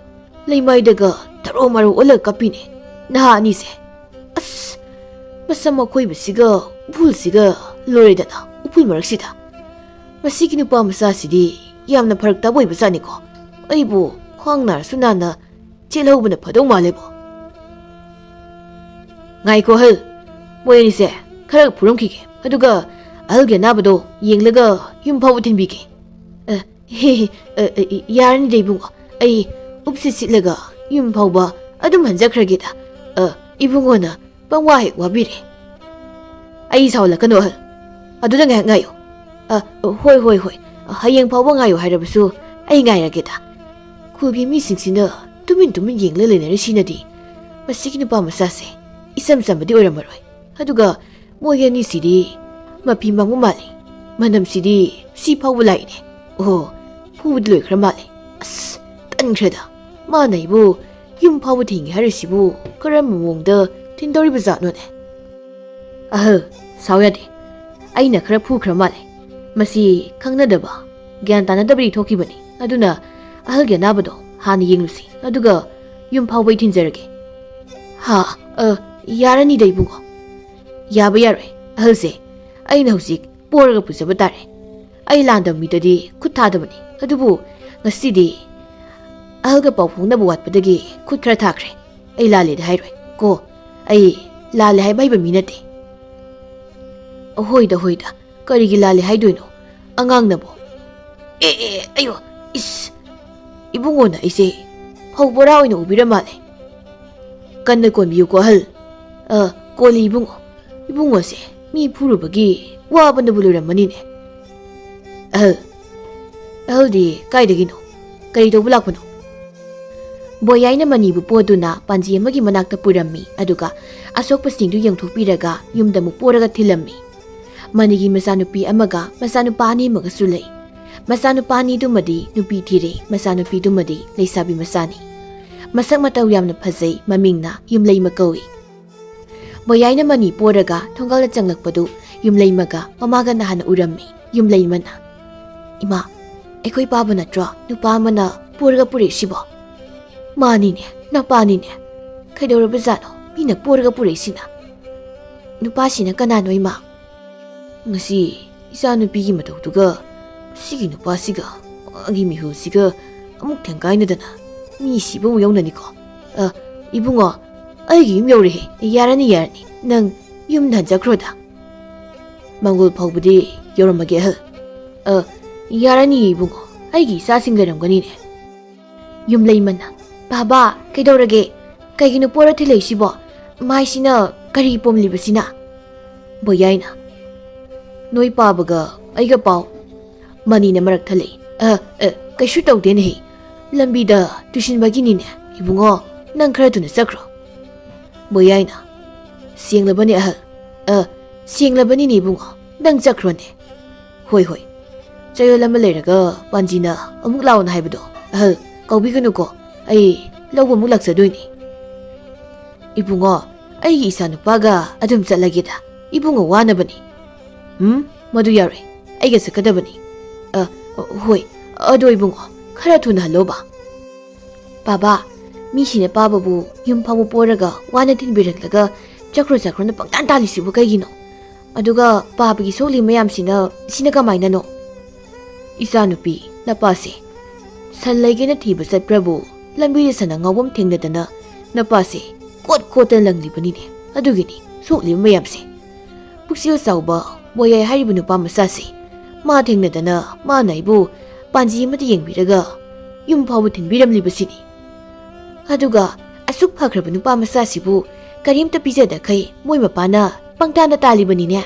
ꯂꯩꯃꯥꯏꯗꯒ ꯊꯔꯣ ꯃꯔꯣ ꯑꯣꯜꯂꯒ ꯀꯞꯄꯤꯅꯦ ꯅꯍꯥ ꯑꯅꯤꯁꯦ꯫ ꯑꯁ, ꯃꯁꯝ ꯑꯈꯣꯏꯕꯁꯤꯒ ꯎꯐꯨꯜꯁꯤꯒ ꯂꯣꯏꯔꯦꯗꯅ ꯎꯐꯨꯜ ꯃꯔꯛꯁꯤꯗ꯫ ꯃꯁꯤꯒꯤ ꯅꯨꯄꯥ ꯃꯆꯥꯁꯤꯗꯤ ꯌꯥꯝꯅ ꯐꯔꯛ ꯇꯥꯕ ꯑꯣꯏꯕꯖꯥꯠꯅꯤꯀꯣ꯫ ꯑꯩꯕꯨ ꯈ꯭ꯋꯥꯡ ꯅꯥꯔꯁꯨ ꯅꯥꯅ ꯆꯦꯜꯍꯧꯕꯅ ꯐꯗꯧ ꯃꯥꯜꯂꯦꯕꯣ꯫" "ꯉꯥꯏꯈꯣ ꯑꯍꯜ, ꯃꯣꯏ ꯑꯅꯤꯁꯦ ꯈꯔ ꯐꯨꯔꯝꯈꯤꯒꯦ, ꯑꯗꯨꯒ ꯑꯍꯜꯒꯤ ꯑꯅꯥꯕꯗꯣ ꯌꯦꯡꯂꯒ ꯌꯨꯝ ꯐꯥꯎꯕ ꯊꯤꯟꯕꯤꯒꯦ꯫ ꯑ, ꯍꯦ, ꯍꯦ, ꯑ, ꯑ, ꯏ-, ꯌꯥꯔꯅꯤꯗ ꯏꯕꯨꯡꯉꯣ, ꯑꯩ ꯎꯞꯁꯤꯠ ꯁꯤꯠꯂꯒ ꯌꯨꯝ ꯐꯥꯎꯕ ꯑꯗꯨꯝ ꯍꯟꯖꯈ꯭ꯔꯒꯦꯗ꯫ ꯑ, ꯏꯕꯨꯡꯉꯣꯅ ꯄꯪꯋꯥ ꯍꯦꯛ ꯋꯥꯕꯤꯔꯦ꯫ ꯑꯩ ꯁꯥꯎꯍꯜꯂꯛꯀꯅꯣ ꯑꯍꯜ, ꯑꯗꯨꯗ ꯉꯥꯏꯍꯥꯛ ꯉꯥꯏꯌꯨ꯫ ꯑ, ꯍꯣꯏ, ꯍꯣꯏ, ꯍꯣꯏ, ꯍꯌꯦꯡ ꯐꯥꯎꯕ ꯉꯥꯏꯌꯨ ꯍꯥꯏꯔꯕꯁꯨ ꯑꯩ ꯉꯥꯏꯔꯒꯦꯗ꯫ ꯈꯨꯜꯒꯤ ꯃꯤꯁꯤꯡꯁꯤꯅ ꯇꯨꯃꯤꯟ ꯇꯨꯃꯤꯟ ꯌꯦꯡꯂ ꯂꯩꯅꯔꯤꯁꯤꯅꯗꯤ ꯃꯁꯤꯒꯤ ꯅꯨꯄꯥ ꯃꯆꯥꯁꯦ ꯏꯆꯝ ꯆꯝꯕꯗꯤ ꯑꯣꯏꯔꯝꯃꯔꯣꯏ꯫ ꯑꯗꯨꯒ ꯃꯣꯏ ꯑꯅꯤꯁꯤꯗꯤ ꯃꯐꯤ ꯃꯥꯡꯕ ꯃꯥꯜꯂꯤ꯫ ꯃꯅꯝꯁꯤꯗꯤ ꯁꯤ ꯐꯥꯎꯕ ꯂꯥꯛꯏꯅꯦ꯫ ꯑꯣꯍꯣ, ꯐꯨꯕꯗꯤ ꯂꯣꯏꯈ꯭ꯔ ꯃꯥꯜꯂꯦ꯫ ꯑꯁ, ꯇꯟꯈ꯭ꯔꯦꯗ꯫ ꯃꯥꯅ ꯑꯩꯕꯨ ꯌꯨꯝ ꯐꯥꯎꯕ ꯊꯤꯡꯒꯦ ꯍꯥꯏꯔꯤꯁꯤꯕꯨ ꯀꯔꯝꯕ ꯃꯑꯣꯡꯗ ꯊꯤꯟꯗꯧꯔꯤꯕ ꯖꯥꯠꯅꯣꯅꯦ? ꯑꯍꯜ, ꯁꯥꯎ ꯌꯥꯗꯦ꯫ ꯑꯩꯅ ꯈꯔ ꯐꯨꯈ꯭ꯔ ꯃꯥꯜꯂꯦ꯫ ꯃꯁꯤ ꯈꯪꯅꯗꯕ, ꯒ꯭ꯌꯥꯟ ꯇꯥꯅꯗꯕꯗꯤ ꯊꯣꯛꯈꯤꯕꯅꯤ꯫ ꯑꯗꯨꯅ ꯑꯍꯜꯒꯤ ꯑꯅꯥꯕꯗꯣ ꯍꯥꯟꯅ ꯌꯦꯡꯂꯨꯁꯤ꯫ ꯑꯗꯨꯒ ꯌꯨꯝ ꯐꯥꯎꯕ ꯑꯩ ꯊꯤꯟꯖꯔꯒꯦ꯫ ꯍꯥ? ꯑ, ꯌꯥꯔꯅꯤꯗ ꯏꯕꯨꯡꯉꯣ꯫ ꯌꯥꯕ ꯌꯥꯔꯣꯏ꯫ ꯑꯍꯜꯁꯦ, ꯑꯩꯅ ꯍꯧꯖꯤꯛ ꯄꯣꯔꯒ ꯄꯨꯖꯕ ꯇꯥꯔꯦ꯫ ꯑꯩ ꯂꯥꯟꯗꯕ ꯃꯤꯗꯗꯤ ꯈꯨꯠ ꯊꯥꯗꯕꯅꯤ꯫ ꯑꯗꯨꯕꯨ ꯉꯁꯤꯗꯤ ꯑꯍꯜꯒ ꯄꯥꯎ ꯐꯥꯎꯅꯕ ꯋꯥꯠꯄꯗꯒꯤ ꯈꯨꯠ ꯈꯔ ꯊꯥꯈ꯭ꯔꯦ꯫ ꯑꯩ ꯂꯥꯜꯂꯦꯗꯤ ꯍꯥꯏꯔꯣꯏ ꯀꯣ꯫ ꯑꯩ ꯂꯥꯜꯂꯦ ꯍꯥꯏꯕ ꯍꯩꯕ ꯃꯤ ꯅꯠꯇꯦ꯫ ꯑꯍꯣꯏꯗ, ꯍꯣꯏꯗ, ꯀꯔꯤꯒꯤ ꯂꯥꯜꯂꯦ ꯍꯥꯏꯗꯣꯏꯅꯣ? ꯑꯉꯥꯡꯅꯕꯣ? ꯑꯦ, ꯑꯦ, ꯑꯌꯣ, ꯏꯁ! ꯏꯕꯨꯡꯉꯣꯅ ꯑꯩꯁꯦ ꯐꯧ ꯕꯣꯔꯥ ꯑꯣꯏꯅ ꯎꯕꯤꯔ ꯃꯥꯜꯂꯦ꯫ ꯀꯟꯅ ꯀꯣꯟꯕꯤꯌꯨꯀꯣ, ꯑꯍꯜ꯫ ꯑ, ꯀꯣꯜꯂꯤ ꯏꯕꯨꯡꯉꯣ꯫ ꯏꯕꯨꯡꯉꯣꯁꯦ ꯃꯤ ꯐꯨꯔꯨꯕꯒꯤ ꯋꯥꯕꯅꯕꯨ ꯂꯣꯏꯔꯝꯃꯅꯤꯅꯦ꯫ ꯑꯍꯜ, ꯑꯍꯜꯗꯤ ꯀꯥꯏꯗꯒꯤꯅꯣ? ꯀꯔꯤ ꯇꯧꯕ ꯂꯥꯛꯄꯅꯣ? ꯕꯣꯌꯥꯏꯅ ꯃꯅꯤꯕꯨ ꯄꯣꯗꯨꯅ ꯄꯥꯟꯖꯤ ꯑꯃꯒꯤ ꯃꯅꯥꯛꯇ ꯄꯨꯔꯝꯃꯤ, ꯑꯗꯨꯒ ꯑꯁꯣꯛꯄꯁꯤꯡꯗꯨ ꯌꯦꯡꯊꯣꯛꯄꯤꯔꯒ ꯌꯨꯝꯗ ꯑꯃꯨꯛ ꯄꯣꯔꯒ ꯊꯤꯜꯂꯝꯃꯤ꯫ ꯃꯅꯤꯒꯤ ꯃꯆꯥꯅꯨꯄꯤ ꯑꯃꯒ ꯃꯆꯥꯅꯨꯄꯥ ꯑꯅꯤ ꯑꯃꯒꯁꯨ ꯂꯩ꯫ ꯃꯆꯥꯅꯨꯄꯥ ꯑꯅꯤꯗꯨꯃꯗꯤ ꯅꯨꯄꯤ ꯊꯤꯔꯦ, ꯃꯆꯥꯅꯨꯄꯤꯗꯨꯃꯗꯤ ꯂꯩꯁꯥꯕꯤ ꯃꯆꯥꯅꯤ꯫ ꯃꯁꯛ ꯃꯇꯧ ꯌꯥꯝꯅ ꯐꯖꯩ, ꯃꯃꯤꯡꯅ ꯌꯨꯝꯂꯩꯃ ꯀꯧꯏ꯫ ꯕꯣꯌꯥꯏꯅ ꯃꯅꯤ ꯄꯣꯔꯒ ꯊꯣꯡꯒꯥꯜꯗ ꯆꯪꯂꯛꯄꯗꯨ ꯌꯨꯝꯂꯩꯃꯒ ꯃꯃꯥꯒꯅ ꯍꯥꯟꯅ ꯎꯔꯝꯃꯤ꯫ ꯌꯨꯝꯂꯩꯃꯅ, "ꯏꯃꯥ, ꯑꯩꯈꯣꯏ ꯄꯥꯕ ꯅꯠꯇ꯭ꯔꯣ ꯅꯨꯄꯥ ꯑꯃꯅ ꯄꯣꯔꯒ ꯄꯨꯔꯛꯏꯁꯤꯕꯣ?" "ꯃꯥꯅꯤꯅꯦ, ꯅꯄꯥꯅꯤꯅꯦ꯫ ꯀꯩꯗꯧꯔꯕꯖꯥꯠꯅꯣ ꯃꯤꯅ ꯄꯣꯔꯒ ꯄꯨꯔꯛꯏꯁꯤꯅ?" "ꯅꯨꯄꯥꯁꯤꯅ ꯀꯅꯥꯅꯣ, ꯏꯃꯥ?" "ꯉꯁꯤ ꯏꯆꯥꯅꯨꯄꯤꯒꯤ ꯃꯇꯧꯗꯨꯒ ꯁꯤꯒꯤ ꯅꯨꯄꯥꯁꯤꯒ, ꯃꯥꯒꯤ ꯃꯤꯍꯨꯜꯁꯤꯒ ꯑꯃꯨꯛ ꯊꯦꯡꯒꯥꯏꯅꯗꯅ ꯃꯤ ꯁꯤꯕ ꯑꯃꯨꯛ ꯌꯥꯎꯅꯅꯤꯀꯣ꯫ ꯑ, ꯏꯕꯨꯡꯉꯣ, ꯑꯩꯒꯤ ꯌꯨꯝ ꯌꯧꯔꯦꯍꯦ꯫ ꯌꯥꯔꯅꯤ, ꯌꯥꯔꯅꯤ꯫ ꯅꯪ ꯌꯨꯝꯗ ꯍꯟꯖꯈ꯭ꯔꯣꯗ꯫" ꯃꯪꯒꯣꯜ ꯐꯥꯎꯕꯗꯤ ꯌꯧꯔꯝꯃꯒꯦ ꯑꯍꯜ꯫ ꯑ, ꯌꯥꯔꯅꯤ ꯏꯕꯨꯡꯉꯣ, ꯑꯩꯒꯤ ꯏꯆꯥꯁꯤꯡ ꯂꯩꯔꯝꯒꯅꯤꯅꯦ꯫ ꯌꯨꯝꯂꯩꯃꯅ, "ꯕꯥꯕꯥ, ꯀꯩꯗꯧꯔꯒꯦ? ꯀꯩꯒꯤꯅꯣ ꯄꯣꯔ ꯊꯤꯜꯂꯛꯏꯁꯤꯕꯣ? ꯃꯥꯏꯁꯤꯅ ꯀꯔꯤ ꯄꯣꯝꯂꯤꯕꯁꯤꯅ?" ꯕꯣꯌꯥꯏꯅ, "ꯅꯣꯏ ꯄꯥꯕꯒ ꯑꯩꯒ ꯄꯥꯎ꯫" ꯃꯅꯤꯅ ꯃꯔꯛ ꯊꯠꯂꯛꯏ, "ꯑ, ꯑ, ꯀꯩꯁꯨ ꯇꯧꯗꯦꯅꯦꯍꯦ꯫ ꯂꯝꯕꯤꯗ ꯇꯨꯁꯤꯟꯕꯒꯤꯅꯤꯅꯦ꯫ ꯏꯕꯨꯡꯉꯣ, ꯅꯪ ꯈꯔ ꯊꯨꯅ ꯆꯠꯈ꯭ꯔꯣ꯫" ꯕꯣꯌꯥꯏꯅ, "ꯁꯦꯡꯂꯕꯅꯦ ꯑꯍꯜ꯫ ꯑ, ꯁꯦꯡꯂꯕꯅꯤꯅꯦ ꯏꯕꯨꯡꯉꯣ, ꯅꯪ ꯆꯠꯈ꯭ꯔꯣꯅꯦ꯫" "ꯍꯣꯏ, ꯍꯣꯏ꯫ ꯆꯌꯣꯜ ꯑꯃ ꯂꯩꯔꯒ ꯄꯥꯟꯖꯤꯅ ꯑꯃꯨꯛ ꯂꯥꯛꯑꯣꯅ ꯍꯥꯏꯕꯗꯣ, ꯑꯍꯜ, ꯀꯥꯎꯕꯤꯒꯅꯨꯀꯣ꯫ ꯑꯩ ꯂꯧꯕ ꯑꯃꯨꯛ ꯂꯥꯛꯆꯗꯣꯏꯅꯤ꯫" "ꯏꯕꯨꯡꯉꯣ, ꯑꯩꯒꯤ ꯏꯆꯥꯅꯨꯄꯥꯒ ꯑꯗꯨꯝ ꯆꯠꯂꯒꯦꯗ꯫ ꯏꯕꯨꯡꯉꯣ ꯋꯥꯅꯕꯅꯤ꯫" "ꯎꯝ, ꯃꯗꯨ ꯌꯥꯔꯣꯏ꯫ ꯑꯩꯒ ꯆꯠꯀꯗꯕꯅꯤ꯫" "ꯑ, ꯍꯣꯏ꯫ ꯑꯗꯣ ꯏꯕꯨꯡꯉꯣ, ꯈꯔ ꯊꯨꯅ ꯍꯜꯂꯣꯕ꯫" "ꯕꯥꯕꯥ, ꯃꯤꯁꯤꯅ ꯄꯥꯕꯕꯨ ꯌꯨꯝ ꯐꯥꯎꯕ ꯄꯣꯔꯒ ꯋꯥꯅ ꯊꯤꯟꯕꯤꯔꯛꯂꯒ ꯆꯠꯈ꯭ꯔꯣ ꯆꯠꯈ꯭ꯔꯣꯅ ꯄꯪꯇꯥꯟ ꯇꯥꯜꯂꯤꯁꯤꯕꯨ ꯀꯩꯒꯤꯅꯣ? ꯑꯗꯨꯒ ꯄꯥꯕꯒꯤ ꯁꯣꯛꯂꯤ ꯃꯌꯥꯝꯁꯤꯅ, ꯁꯤꯅ ꯀꯃꯥꯏꯅꯅꯣ?" "ꯏꯆꯥꯅꯨꯄꯤ, ꯅꯄꯥꯁꯦ ꯁꯟ ꯂꯩꯒꯦꯅ ꯊꯤꯕ ꯆꯠꯄ꯭ꯔꯕꯨ ꯂꯝꯕꯤꯗ ꯁꯟ ꯑꯉꯥꯎꯕ ꯑꯃ ꯊꯦꯡꯅꯗꯅ ꯅꯄꯥꯁꯦ ꯀꯣꯠ ꯀꯣꯠꯇꯅ ꯂꯪꯂꯤꯕꯅꯤꯅꯦ꯫ ꯑꯗꯨꯒꯤꯅꯤ ꯁꯣꯛꯂꯤꯕ ꯃꯌꯥꯝꯁꯦ꯫ ꯄꯨꯛꯆꯦꯜ ꯆꯥꯎꯕ ꯕꯣꯌꯥꯏ ꯍꯥꯏꯔꯤꯕ ꯅꯨꯄꯥ ꯃꯆꯥꯁꯦ, ꯃꯥ ꯊꯦꯡꯅꯗꯅ ꯃꯥꯅ ꯑꯩꯕꯨ ꯄꯥꯟꯖꯤ ꯑꯃꯗ ꯌꯦꯡꯕꯤꯔꯒ ꯌꯨꯝ ꯐꯥꯎꯕ ꯊꯤꯟꯕꯤꯔꯝꯂꯤꯕꯁꯤꯅꯤ꯫ ꯑꯗꯨꯒ ꯑꯁꯨꯛ ꯐꯈ꯭ꯔꯕ ꯅꯨꯄꯥ ꯃꯆꯥꯁꯤꯕꯨ ꯀꯔꯤꯝꯇ ꯄꯤꯖꯗꯈꯩ ꯃꯣꯏ ꯃꯄꯥꯅ ꯄꯪꯇꯥꯟꯗ ꯇꯥꯜꯂꯤꯕꯅꯤꯅꯦ꯫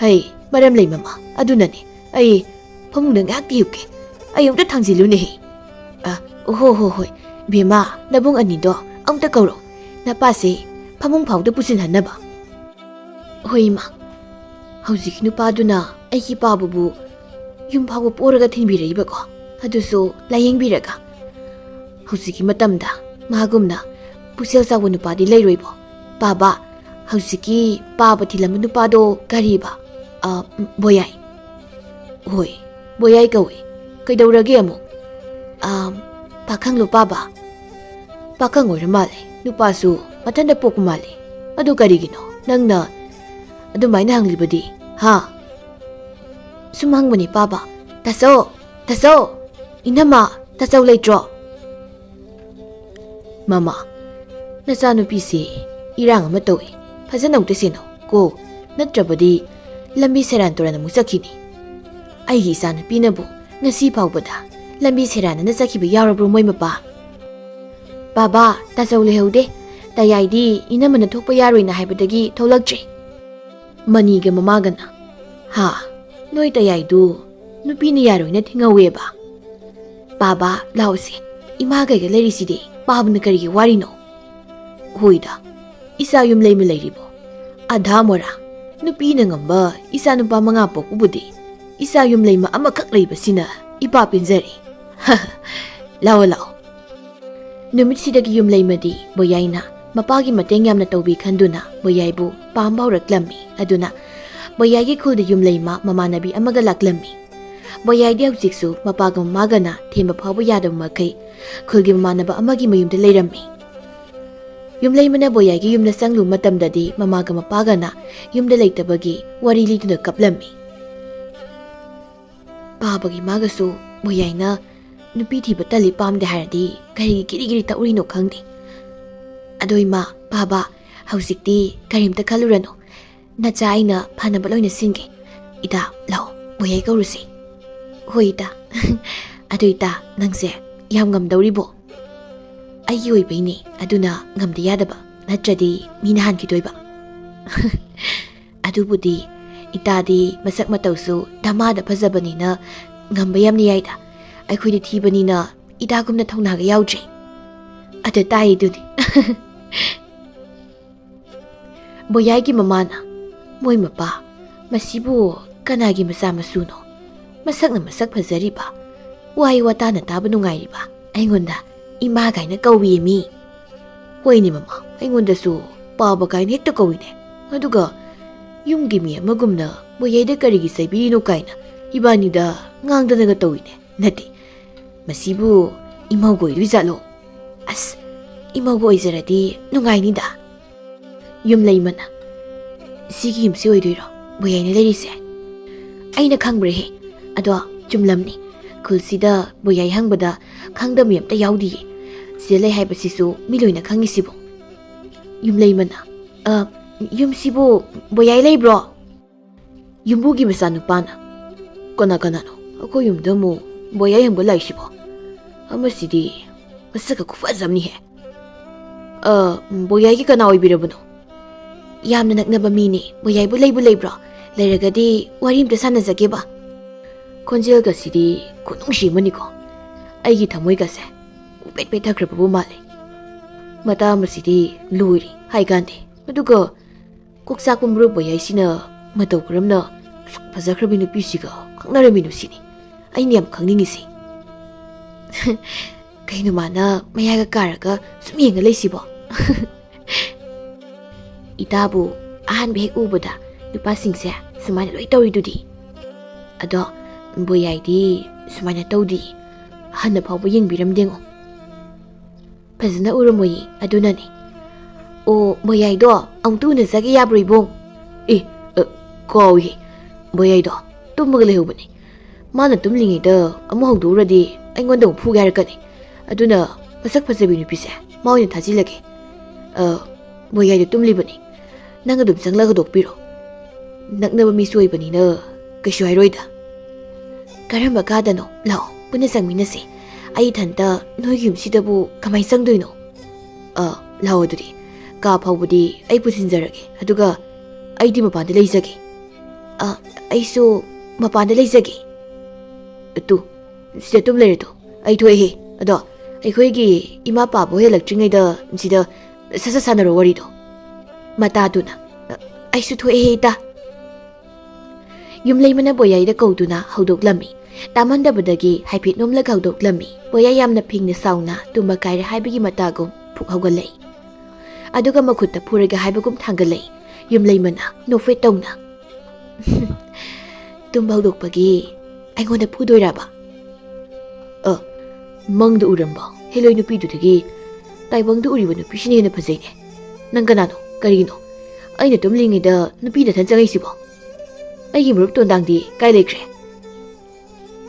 ꯍꯩ, ꯃꯔꯝ ꯂꯩ ꯃꯃꯥ, ꯑꯗꯨꯅꯅꯦ꯫ ꯑꯩ ꯐꯃꯨꯡꯗ ꯉꯥꯏꯍꯥꯛꯇꯤ ꯍꯤꯞꯀꯦ꯫ ꯑꯩ ꯑꯃꯨꯛꯇ ꯊꯥꯡꯖꯤꯜꯂꯨꯅꯦꯍꯦ꯫ ꯑ, ꯍꯣ, ꯍꯣ, ꯍꯣꯏ꯫ ꯕꯦꯝꯃ, ꯅꯕꯨꯡ ꯑꯅꯤꯗꯣ ꯑꯃꯨꯛꯇ ꯀꯧꯔꯣ꯫ ꯅꯄꯥꯁꯦ ꯐꯃꯨꯡ ꯐꯥꯎꯗ ꯄꯨꯁꯤꯟꯍꯟꯅꯕ꯫" "ꯍꯣꯏ, ꯏꯃꯥ꯫ ꯍꯧꯖꯤꯛꯀꯤ ꯅꯨꯄꯥꯗꯨꯅ ꯑꯩꯒꯤ ꯄꯥꯕꯕꯨ ꯌꯨꯝ ꯐꯥꯎꯕ ꯄꯣꯔꯒ ꯊꯤꯟꯕꯤꯔꯛꯏꯕꯀꯣ꯫ ꯑꯗꯨꯁꯨ ꯂꯥꯌꯦꯡꯕꯤꯔꯒ꯫ ꯍꯧꯖꯤꯛꯀꯤ ꯃꯇꯝꯗ ꯃꯥꯒꯨꯝꯅ ꯄꯨꯛꯆꯦꯜ ꯆꯥꯎꯕ ꯅꯨꯄꯥꯗꯤ ꯂꯩꯔꯣꯏꯕꯣ꯫ ꯄꯥꯕ, ꯍꯧꯖꯤꯛꯀꯤ ꯄꯥꯕ ꯊꯤꯜꯂꯝꯕ ꯅꯨꯄꯥꯗꯣ ꯀꯔꯤꯕ? ꯑ, ꯕꯣꯌꯥꯏ꯫" "ꯍꯣꯏ, ꯕꯣꯌꯥꯏ ꯀꯧꯏ꯫ ꯀꯩꯗꯧꯔꯒꯦ ꯑꯃꯨꯛ?" "ꯑ, ꯄꯥꯈꯪꯂꯣ ꯄꯥꯕ?" "ꯄꯥꯈꯪ ꯑꯣꯏꯔ ꯃꯥꯜꯂꯦ꯫ ꯅꯨꯄꯥꯁꯨ ꯃꯊꯟꯇ ꯄꯣꯛꯄ ꯃꯥꯜꯂꯦ꯫ ꯑꯗꯨ ꯀꯔꯤꯒꯤꯅꯣ ꯅꯪꯅ ꯑꯗꯨꯃꯥꯏꯅ ꯍꯪꯂꯤꯕꯗꯤ, ꯍꯥ?" "ꯁꯨꯝ ꯍꯪꯕꯅꯤ ꯄꯥꯕ꯫ ꯇꯥꯆꯧ, ꯇꯥꯆꯧ, ꯏꯅꯝꯃ, ꯇꯥꯆꯧ ꯂꯩꯇ꯭ꯔꯣ?" "ꯃꯃꯥ, ꯅꯆꯥꯅꯨꯄꯤꯁꯤ ꯏꯔꯥꯡ ꯑꯃ ꯇꯧꯏ꯫ ꯐꯖꯅ ꯑꯃꯨꯛꯇ ꯁꯦꯟꯅꯧ ꯀꯣ, ꯅꯠꯇ꯭ꯔꯕꯗꯤ ꯂꯝꯕꯤ ꯁꯦꯔꯥꯟ ꯇꯨꯔꯥꯟ ꯑꯃꯨꯛ ꯆꯠꯈꯤꯅꯤ꯫ ꯑꯩꯒꯤ ꯏꯆꯥꯅꯨꯄꯤꯅꯕꯨ ꯉꯁꯤ ꯐꯥꯎꯕꯗ ꯂꯝꯕꯤ ꯁꯦꯔꯥꯟꯅꯅ ꯆꯠꯈꯤꯕ ꯌꯥꯎꯔꯕ꯭ꯔꯣ ꯃꯣꯏ ꯃꯄꯥ? ꯕꯥꯕꯥ, ꯇꯥꯆꯧ ꯂꯩꯍꯧꯗꯦ꯫ ꯇꯌꯥꯏꯗꯤ ꯏꯅꯝꯃꯅ ꯊꯣꯛꯄ ꯌꯥꯔꯣꯏꯅ ꯍꯥꯏꯕꯗꯒꯤ ꯊꯣꯛꯂꯛꯇ꯭ꯔꯦ꯫ ꯃꯅꯤꯒ ꯃꯃꯥꯒꯅ, "ꯍꯥ, ꯅꯣꯏ ꯇꯌꯥꯏꯗꯨ ꯅꯨꯄꯤꯅ ꯌꯥꯔꯣꯏꯅ ꯊꯤꯡꯍꯧꯋꯦꯕ?" "ꯕꯥꯕꯥ, ꯂꯥꯎꯁꯦ, ꯏꯃꯥ ꯀꯩꯒ ꯂꯩꯔꯤꯁꯤꯗꯤ ꯄꯥꯕꯅ ꯀꯔꯤꯒꯤ ꯋꯥꯔꯤꯅꯣ?" "ꯍꯣꯏꯗ, ꯏꯆꯥ ꯌꯨꯝ ꯂꯩꯃ ꯂꯩꯔꯤꯕꯣ? ꯑꯙꯥ ꯃꯣꯔꯥ, ꯅꯨꯄꯤꯅ ꯉꯝꯕ ꯏꯆꯥ ꯅꯨꯄꯥ ꯃꯉꯥ ꯄꯣꯛꯄꯕꯨꯗꯤ ꯏꯆꯥ ꯌꯨꯝ ꯂꯩꯃ ꯑꯃꯈꯛ ꯂꯩꯕꯁꯤꯅ ꯏꯄꯥ ꯄꯦꯟꯖꯔꯦ꯫ ꯂꯥꯛꯑꯣ, ꯂꯥꯛꯑꯣ꯫" ꯅꯨꯃꯤꯠꯁꯤꯗꯒꯤ ꯌꯨꯝꯂꯩꯃꯗꯤ ꯕꯣꯌꯥꯏꯅ ꯃꯄꯥꯒꯤ ꯃꯇꯦꯡ ꯌꯥꯝꯅ ꯇꯧꯕꯤ ꯈꯟꯗꯨꯅ ꯕꯣꯌꯥꯏꯕꯨ ꯄꯥꯝꯕ ꯍꯧꯔꯛꯂꯝꯃꯤ꯫ ꯑꯗꯨꯅ ꯕꯣꯌꯥꯏꯒꯤ ꯈꯨꯜꯗ ꯌꯨꯝꯂꯩꯃ ꯃꯃꯥꯟꯅꯕꯤ ꯑꯃꯒ ꯂꯥꯛꯂꯝꯃꯤ꯫ ꯕꯣꯌꯥꯏꯗꯤ ꯍꯧꯖꯤꯛꯁꯨ ꯃꯄꯥꯒ ꯃꯃꯥꯒꯅ ꯊꯦꯝꯕ ꯐꯥꯎꯕ ꯌꯥꯗꯕ ꯃꯈꯩ ꯈꯨꯜꯒꯤ ꯃꯃꯥꯟꯅꯕ ꯑꯃꯒꯤ ꯃꯌꯨꯝꯗ ꯂꯩꯔꯝꯃꯤ꯫ ꯌꯨꯝꯂꯩꯃꯅ ꯕꯣꯌꯥꯏꯒꯤ ꯌꯨꯝꯗ ꯆꯪꯂꯨꯕ ꯃꯇꯝꯗꯗꯤ ꯃꯃꯥꯒ ꯃꯄꯥꯒꯅ ꯌꯨꯝꯗ ꯂꯩꯇꯕꯒꯤ ꯋꯥꯔꯤ ꯂꯤꯗꯨꯅ ꯀꯞꯂꯝꯃꯤ꯫ ꯄꯥꯕꯒꯤ ꯃꯥꯒꯁꯨ ꯕꯣꯌꯥꯏꯅ ꯅꯨꯄꯤ ꯊꯤꯕ ꯇꯜꯂꯤ ꯄꯥꯝꯗꯦ ꯍꯥꯏꯔꯗꯤ ꯀꯔꯤꯒꯤ ꯀꯤꯔꯤ ꯀꯤꯔꯤ ꯇꯧꯔꯤꯅꯣ ꯈꯪꯗꯦ꯫ ꯑꯗꯣ ꯏꯃꯥ, ꯄꯥꯕ, ꯍꯧꯖꯤꯛꯇꯤ ꯀꯔꯤꯝꯇ ꯈꯜꯂꯨꯔꯅꯨ꯫ ꯅꯆꯥ ꯑꯩꯅ ꯐꯅꯕ ꯂꯣꯏꯅ ꯁꯤꯟꯒꯦ꯫ ꯏꯇꯥ, ꯂꯥꯛꯑꯣ, ꯕꯣꯌꯥꯏ ꯀꯧꯔꯨꯁꯤ꯫ ꯍꯣꯏ ꯏꯇꯥ꯫ ꯑꯗꯨ ꯏꯇꯥ, ꯅꯪꯁꯦ ꯌꯥꯝ ꯉꯝꯗꯧꯔꯤꯕꯣ? ꯑꯩꯒꯤ ꯑꯣꯏꯕꯩꯅꯦ, ꯑꯗꯨꯅ ꯉꯝꯗ ꯌꯥꯗꯕ, ꯅꯠꯇ꯭ꯔꯗꯤ ꯃꯤꯅ ꯍꯥꯟꯈꯤꯗꯣꯏꯕ꯫ ꯑꯗꯨꯕꯨꯗꯤ ꯏꯇꯥꯗꯤ ꯃꯁꯛ ꯃꯇꯧꯁꯨ ꯗꯃꯥꯗ ꯐꯖꯕꯅꯤꯅ ꯉꯝꯕ ꯌꯥꯝꯅ ꯌꯥꯏꯗ꯫ ꯑꯩꯈꯣꯏꯗꯤ ꯊꯤꯕꯅꯤꯅ ꯏꯇꯥꯒꯨꯝꯅ ꯊꯧꯅꯥꯒ ꯌꯥꯎꯗ꯭ꯔꯦ꯫ ꯑꯗ ꯇꯥꯏꯗꯨꯅꯤ꯫ ꯕꯣꯌꯥꯏꯒꯤ ꯃꯃꯥꯅ, "ꯃꯣꯏ ꯃꯄꯥ, ꯃꯁꯤꯕꯨ ꯀꯅꯥꯒꯤ ꯃꯆꯥ ꯃꯁꯨꯅꯣ? ꯃꯁꯛꯅ ꯃꯁꯛ ꯐꯖꯔꯤꯕ, ꯋꯥꯍꯩ ꯋꯥꯇꯥꯅ ꯇꯥꯕ ꯅꯨꯡꯉꯥꯏꯔꯤꯕ, ꯑꯩꯉꯣꯟꯗ ꯏꯃꯥ ꯀꯥꯏꯅ ꯀꯧꯏꯌꯦ ꯃꯤ꯫" "ꯍꯣꯏꯅꯦ ꯃꯃꯥ, ꯑꯩꯉꯣꯟꯗꯁꯨ ꯄꯥꯕ ꯀꯥꯏꯅ ꯍꯦꯛꯇ ꯀꯧꯏꯅꯦ꯫ ꯑꯗꯨꯒ ꯌꯨꯝꯒꯤ ꯃꯤ ꯑꯃꯒꯨꯝꯅ ꯕꯣꯌꯥꯏꯗ ꯀꯔꯤꯒꯤ ꯆꯩꯕꯤꯔꯤꯅꯣ ꯀꯥꯏꯅ ꯏꯕꯥꯅꯤꯗ ꯉꯥꯡꯗꯅꯒ ꯇꯧꯏꯅꯦ꯫ ꯅꯠꯇꯦ, ꯃꯁꯤꯕꯨ ꯏꯃꯧꯒ ꯑꯣꯏꯗꯣꯏꯖꯥꯠꯂꯣ? ꯑꯁ, ꯏꯃꯧꯒ ꯑꯣꯏꯖꯔꯗꯤ ꯅꯨꯡꯉꯥꯏꯅꯤꯗ꯫" ꯌꯨꯝꯂꯩꯃꯅ, "ꯁꯤꯒꯤ ꯌꯨꯝꯁꯤ ꯑꯣꯏꯗꯣꯏꯔꯣ ꯕꯣꯌꯥꯏꯅ ꯂꯩꯔꯤꯁꯦ? ꯑꯩꯅ ꯈꯪꯕ꯭ꯔꯦꯍꯦ꯫ ꯑꯗꯣ ꯆꯨꯝꯂꯝꯅꯤ, ꯈꯨꯜꯁꯤꯗ ꯕꯣꯌꯥꯏ ꯍꯪꯕꯗ ꯈꯪꯗꯕ ꯃꯤ ꯑꯝꯇ ꯌꯥꯎꯗꯤꯌꯦ꯫ ꯁꯤꯗ ꯂꯩ ꯍꯥꯏꯕꯁꯤꯁꯨ ꯃꯤ ꯂꯣꯏꯅ ꯈꯪꯉꯤꯁꯤꯕꯨ꯫" ꯌꯨꯝꯂꯩꯃꯅ, "ꯑ, ꯌꯨꯝꯁꯤꯕꯨ ꯕꯣꯌꯥꯏ ꯂꯩꯕ꯭ꯔꯣ?" ꯌꯨꯝꯕꯨꯒꯤ ꯃꯆꯥꯅꯨꯄꯥꯅ꯫ "ꯀꯅꯥ ꯀꯅꯥꯅꯣ ꯑꯩꯈꯣꯏ ꯌꯨꯝꯗ ꯑꯃꯨꯛ ꯕꯣꯌꯥꯏ ꯌꯦꯡꯕ ꯂꯥꯛꯏꯁꯤꯕꯣ? ꯑꯃꯁꯤꯗꯤ ꯃꯁꯛꯀ ꯈꯨꯐꯖꯕꯅꯤꯍꯦ꯫ ꯑ, ꯕꯣꯌꯥꯏꯒꯤ ꯀꯅꯥ ꯑꯣꯏꯕꯤꯔꯕꯅꯣ?" "ꯌꯥꯝꯅ ꯅꯛꯅꯕ ꯃꯤꯅꯦ꯫ ꯕꯣꯌꯥꯏꯕꯨ ꯂꯩꯕꯨ ꯂꯩꯕ꯭ꯔꯣ? ꯂꯩꯔꯒꯗꯤ ꯋꯥꯔꯤ ꯑꯝꯇ ꯁꯥꯟꯅꯖꯒꯦꯕ꯫" ꯈꯣꯟꯖꯦꯜꯒꯁꯤꯗꯤ ꯈꯨꯅꯨꯡꯁꯤ ꯑꯃꯅꯤꯀꯣ꯫ ꯑꯩꯒꯤ ꯊꯃꯣꯏꯒꯁꯦ ꯎꯄꯦꯠ ꯄꯦꯠꯊꯈ꯭ꯔꯕꯕꯨ ꯃꯥꯜꯂꯦ꯫ ꯃꯇꯥ ꯑꯃꯁꯤꯗꯤ ꯂꯣꯏꯔꯦ ꯍꯥꯏꯀꯥꯟꯗꯦ꯫ ꯑꯗꯨꯒ ꯀꯣꯛꯆꯥꯛꯄ ꯃꯔꯨꯞ ꯕꯣꯌꯥꯏꯁꯤꯅ ꯃꯇꯧ ꯀꯔꯝꯅ ꯑꯁꯨꯛ ꯐꯖꯈ꯭ꯔꯕꯤ ꯅꯨꯄꯤꯁꯤꯒ ꯈꯪꯅꯔꯝꯃꯤꯅꯣ ꯁꯤꯅꯤ ꯑꯩꯅ ꯌꯥꯝ ꯈꯪꯅꯤꯡꯉꯤꯁꯤ꯫ "ꯀꯩꯅꯣ ꯃꯥꯅ ꯃꯌꯥꯒ ꯀꯥꯔꯒ ꯁꯨꯝ ꯌꯦꯡꯉ ꯂꯩꯁꯤꯕꯣ?" "ꯏꯇꯥꯕꯨ ꯑꯍꯥꯟꯕ ꯍꯦꯛ ꯎꯕꯗ ꯅꯨꯄꯥꯁꯤꯡꯁꯦ ꯁꯨꯃꯥꯏꯅ ꯂꯣꯏ ꯇꯧꯔꯤꯗꯨꯗꯤ꯫ ꯑꯗꯣ ꯕꯣꯌꯥꯏꯗꯤ ꯁꯨꯃꯥꯏꯅ ꯇꯧꯗꯤ, ꯍꯟꯅ ꯐꯥꯎꯕ ꯌꯦꯡꯕꯤꯔꯝꯗꯦꯉꯣ꯫ ꯐꯖꯅ ꯎꯔꯝꯃꯣꯏꯌꯦ, ꯑꯗꯨꯅꯅꯦ꯫" "ꯑꯣ, ꯕꯣꯌꯥꯏꯗꯣ ꯑꯃꯨꯛꯇ ꯎꯅꯖꯒꯦ ꯌꯥꯕ꯭ꯔꯣ, ꯏꯕꯨꯡ?" "ꯑꯦ, ꯑ, ꯀꯥꯎꯏꯍꯦ꯫ ꯕꯣꯌꯥꯏꯗꯣ ꯇꯨꯝꯃꯒ ꯂꯩꯍꯧꯕꯅꯦ꯫ ꯃꯥꯅ ꯇꯨꯝꯂꯤꯉꯩꯗ ꯑꯃꯨꯛ ꯍꯧꯗꯣꯛꯎꯔꯗꯤ ꯑꯩꯉꯣꯟꯗ ꯑꯃꯨꯛ ꯐꯨꯒꯦ ꯍꯥꯏꯔꯛꯀꯅꯤ꯫ ꯑꯗꯨꯅ ꯃꯁꯛ ꯐꯖꯕꯤ ꯅꯨꯄꯤꯁꯦ ꯃꯥ ꯑꯣꯏꯅ ꯊꯥꯖꯤꯜꯂꯒꯦ꯫ ꯑ, ꯕꯣꯌꯥꯏꯗꯣ ꯇꯨꯝꯂꯤꯕꯅꯤ꯫ ꯅꯪ ꯑꯗꯨꯝ ꯆꯪꯂꯒ ꯍꯧꯗꯣꯛꯄꯤꯔꯣ꯫ ꯅꯛꯅꯕ ꯃꯤꯁꯨ ꯑꯣꯏꯕꯅꯤꯅ ꯀꯩꯁꯨ ꯍꯥꯏꯔꯣꯏꯗ꯫" "ꯀꯔꯝꯕ ꯀꯥꯗꯅꯣ? ꯂꯥꯛꯑꯣ, ꯄꯨꯟꯅ ꯆꯪꯃꯤꯟꯅꯁꯦ꯫ ꯑꯩ ꯏꯊꯟꯇ ꯅꯣꯏꯒꯤ ꯌꯨꯝꯁꯤꯗꯕꯨ ꯀꯃꯥꯏꯅ ꯆꯪꯗꯣꯏꯅꯣ?" "ꯑ, ꯂꯥꯛꯑꯣ ꯑꯗꯨꯗꯤ꯫ ꯀꯥ ꯐꯥꯎꯕꯗꯤ ꯑꯩ ꯄꯨꯁꯤꯟꯖꯔꯒꯦ, ꯑꯗꯨꯒ ꯑꯩꯗꯤ ꯃꯄꯥꯟꯗ ꯂꯩꯖꯒꯦ꯫" "ꯑ, ꯑꯩꯁꯨ ꯃꯄꯥꯟꯗ ꯂꯩꯖꯒꯦ꯫" "ꯇꯨ, ꯁꯤꯗ ꯇꯨꯝ ꯂꯩꯔꯦ ꯇꯨ꯫ ꯑꯩ ꯊꯣꯛꯑꯦꯍꯦ꯫ ꯑꯗꯣ ꯑꯩꯈꯣꯏꯒꯤ ꯏꯃꯥ ꯄꯥꯕ ꯍꯦꯜꯂꯛꯇ꯭ꯔꯤꯉꯩꯗ ꯁꯤꯗ ꯁꯠ ꯁꯠ ꯁꯥꯟꯅꯔꯣ ꯋꯥꯔꯤꯗꯣ꯫" ꯃꯇꯥꯗꯨꯅ, "ꯑꯩꯁꯨ ꯊꯣꯛꯑꯦꯍꯦ ꯏꯇꯥ꯫" ꯌꯨꯝꯂꯩꯃꯅ ꯕꯣꯌꯥꯏꯗ ꯀꯧꯗꯨꯅ ꯍꯧꯗꯣꯛꯂꯝꯃꯤ꯫ ꯇꯥꯃꯟꯗꯕꯗꯒꯤ ꯍꯥꯏꯐꯦꯠ ꯅꯣꯝꯂꯒ ꯍꯧꯗꯣꯛꯂꯝꯃꯤ꯫ ꯕꯣꯌꯥꯏ ꯌꯥꯝꯅ ꯐꯤꯡꯅ ꯁꯥꯎꯅ ꯇꯨꯝꯕ ꯀꯥꯏꯔꯦ ꯍꯥꯏꯕꯒꯤ ꯃꯇꯥꯒꯨꯝ ꯐꯨꯛ ꯍꯧꯒꯠꯂꯛꯏ꯫ ꯑꯗꯨꯒ ꯃꯈꯨꯠꯇ ꯐꯨꯔꯒꯦ ꯍꯥꯏꯕꯒꯨꯝ ꯊꯥꯡꯒꯠꯂꯛꯏ꯫ ꯌꯨꯝꯂꯩꯃꯅ ꯅꯣꯛꯐꯦꯠ ꯇꯧꯅ, "ꯇꯨꯝꯕ ꯍꯧꯗꯣꯛꯄꯒꯤ ꯑꯩꯉꯣꯟꯗ ꯐꯨꯗꯣꯏꯔꯕ?" "ꯑ, ꯃꯪꯗ ꯎꯔꯝꯕ ꯍꯦꯂꯣꯏ ꯅꯨꯄꯤꯗꯨꯗꯒꯤ ꯇꯥꯏꯕꯪꯗ ꯎꯔꯤꯕ ꯅꯨꯄꯤꯁꯤꯅ ꯍꯦꯟꯅ ꯐꯖꯩꯅꯦ꯫ ꯅꯪ ꯀꯅꯥꯅꯣ? ꯀꯔꯤꯒꯤꯅꯣ ꯑꯩꯅ ꯇꯨꯝꯂꯤꯉꯩꯗ ꯅꯨꯄꯤ ꯅꯊꯟ ꯆꯪꯉꯛꯏꯁꯤꯕꯣ? ꯑꯩꯒꯤ ꯃꯔꯨꯞ ꯇꯣꯟꯗꯥꯡꯗꯤ ꯀꯥꯏ ꯂꯩꯈ꯭ꯔꯦ?"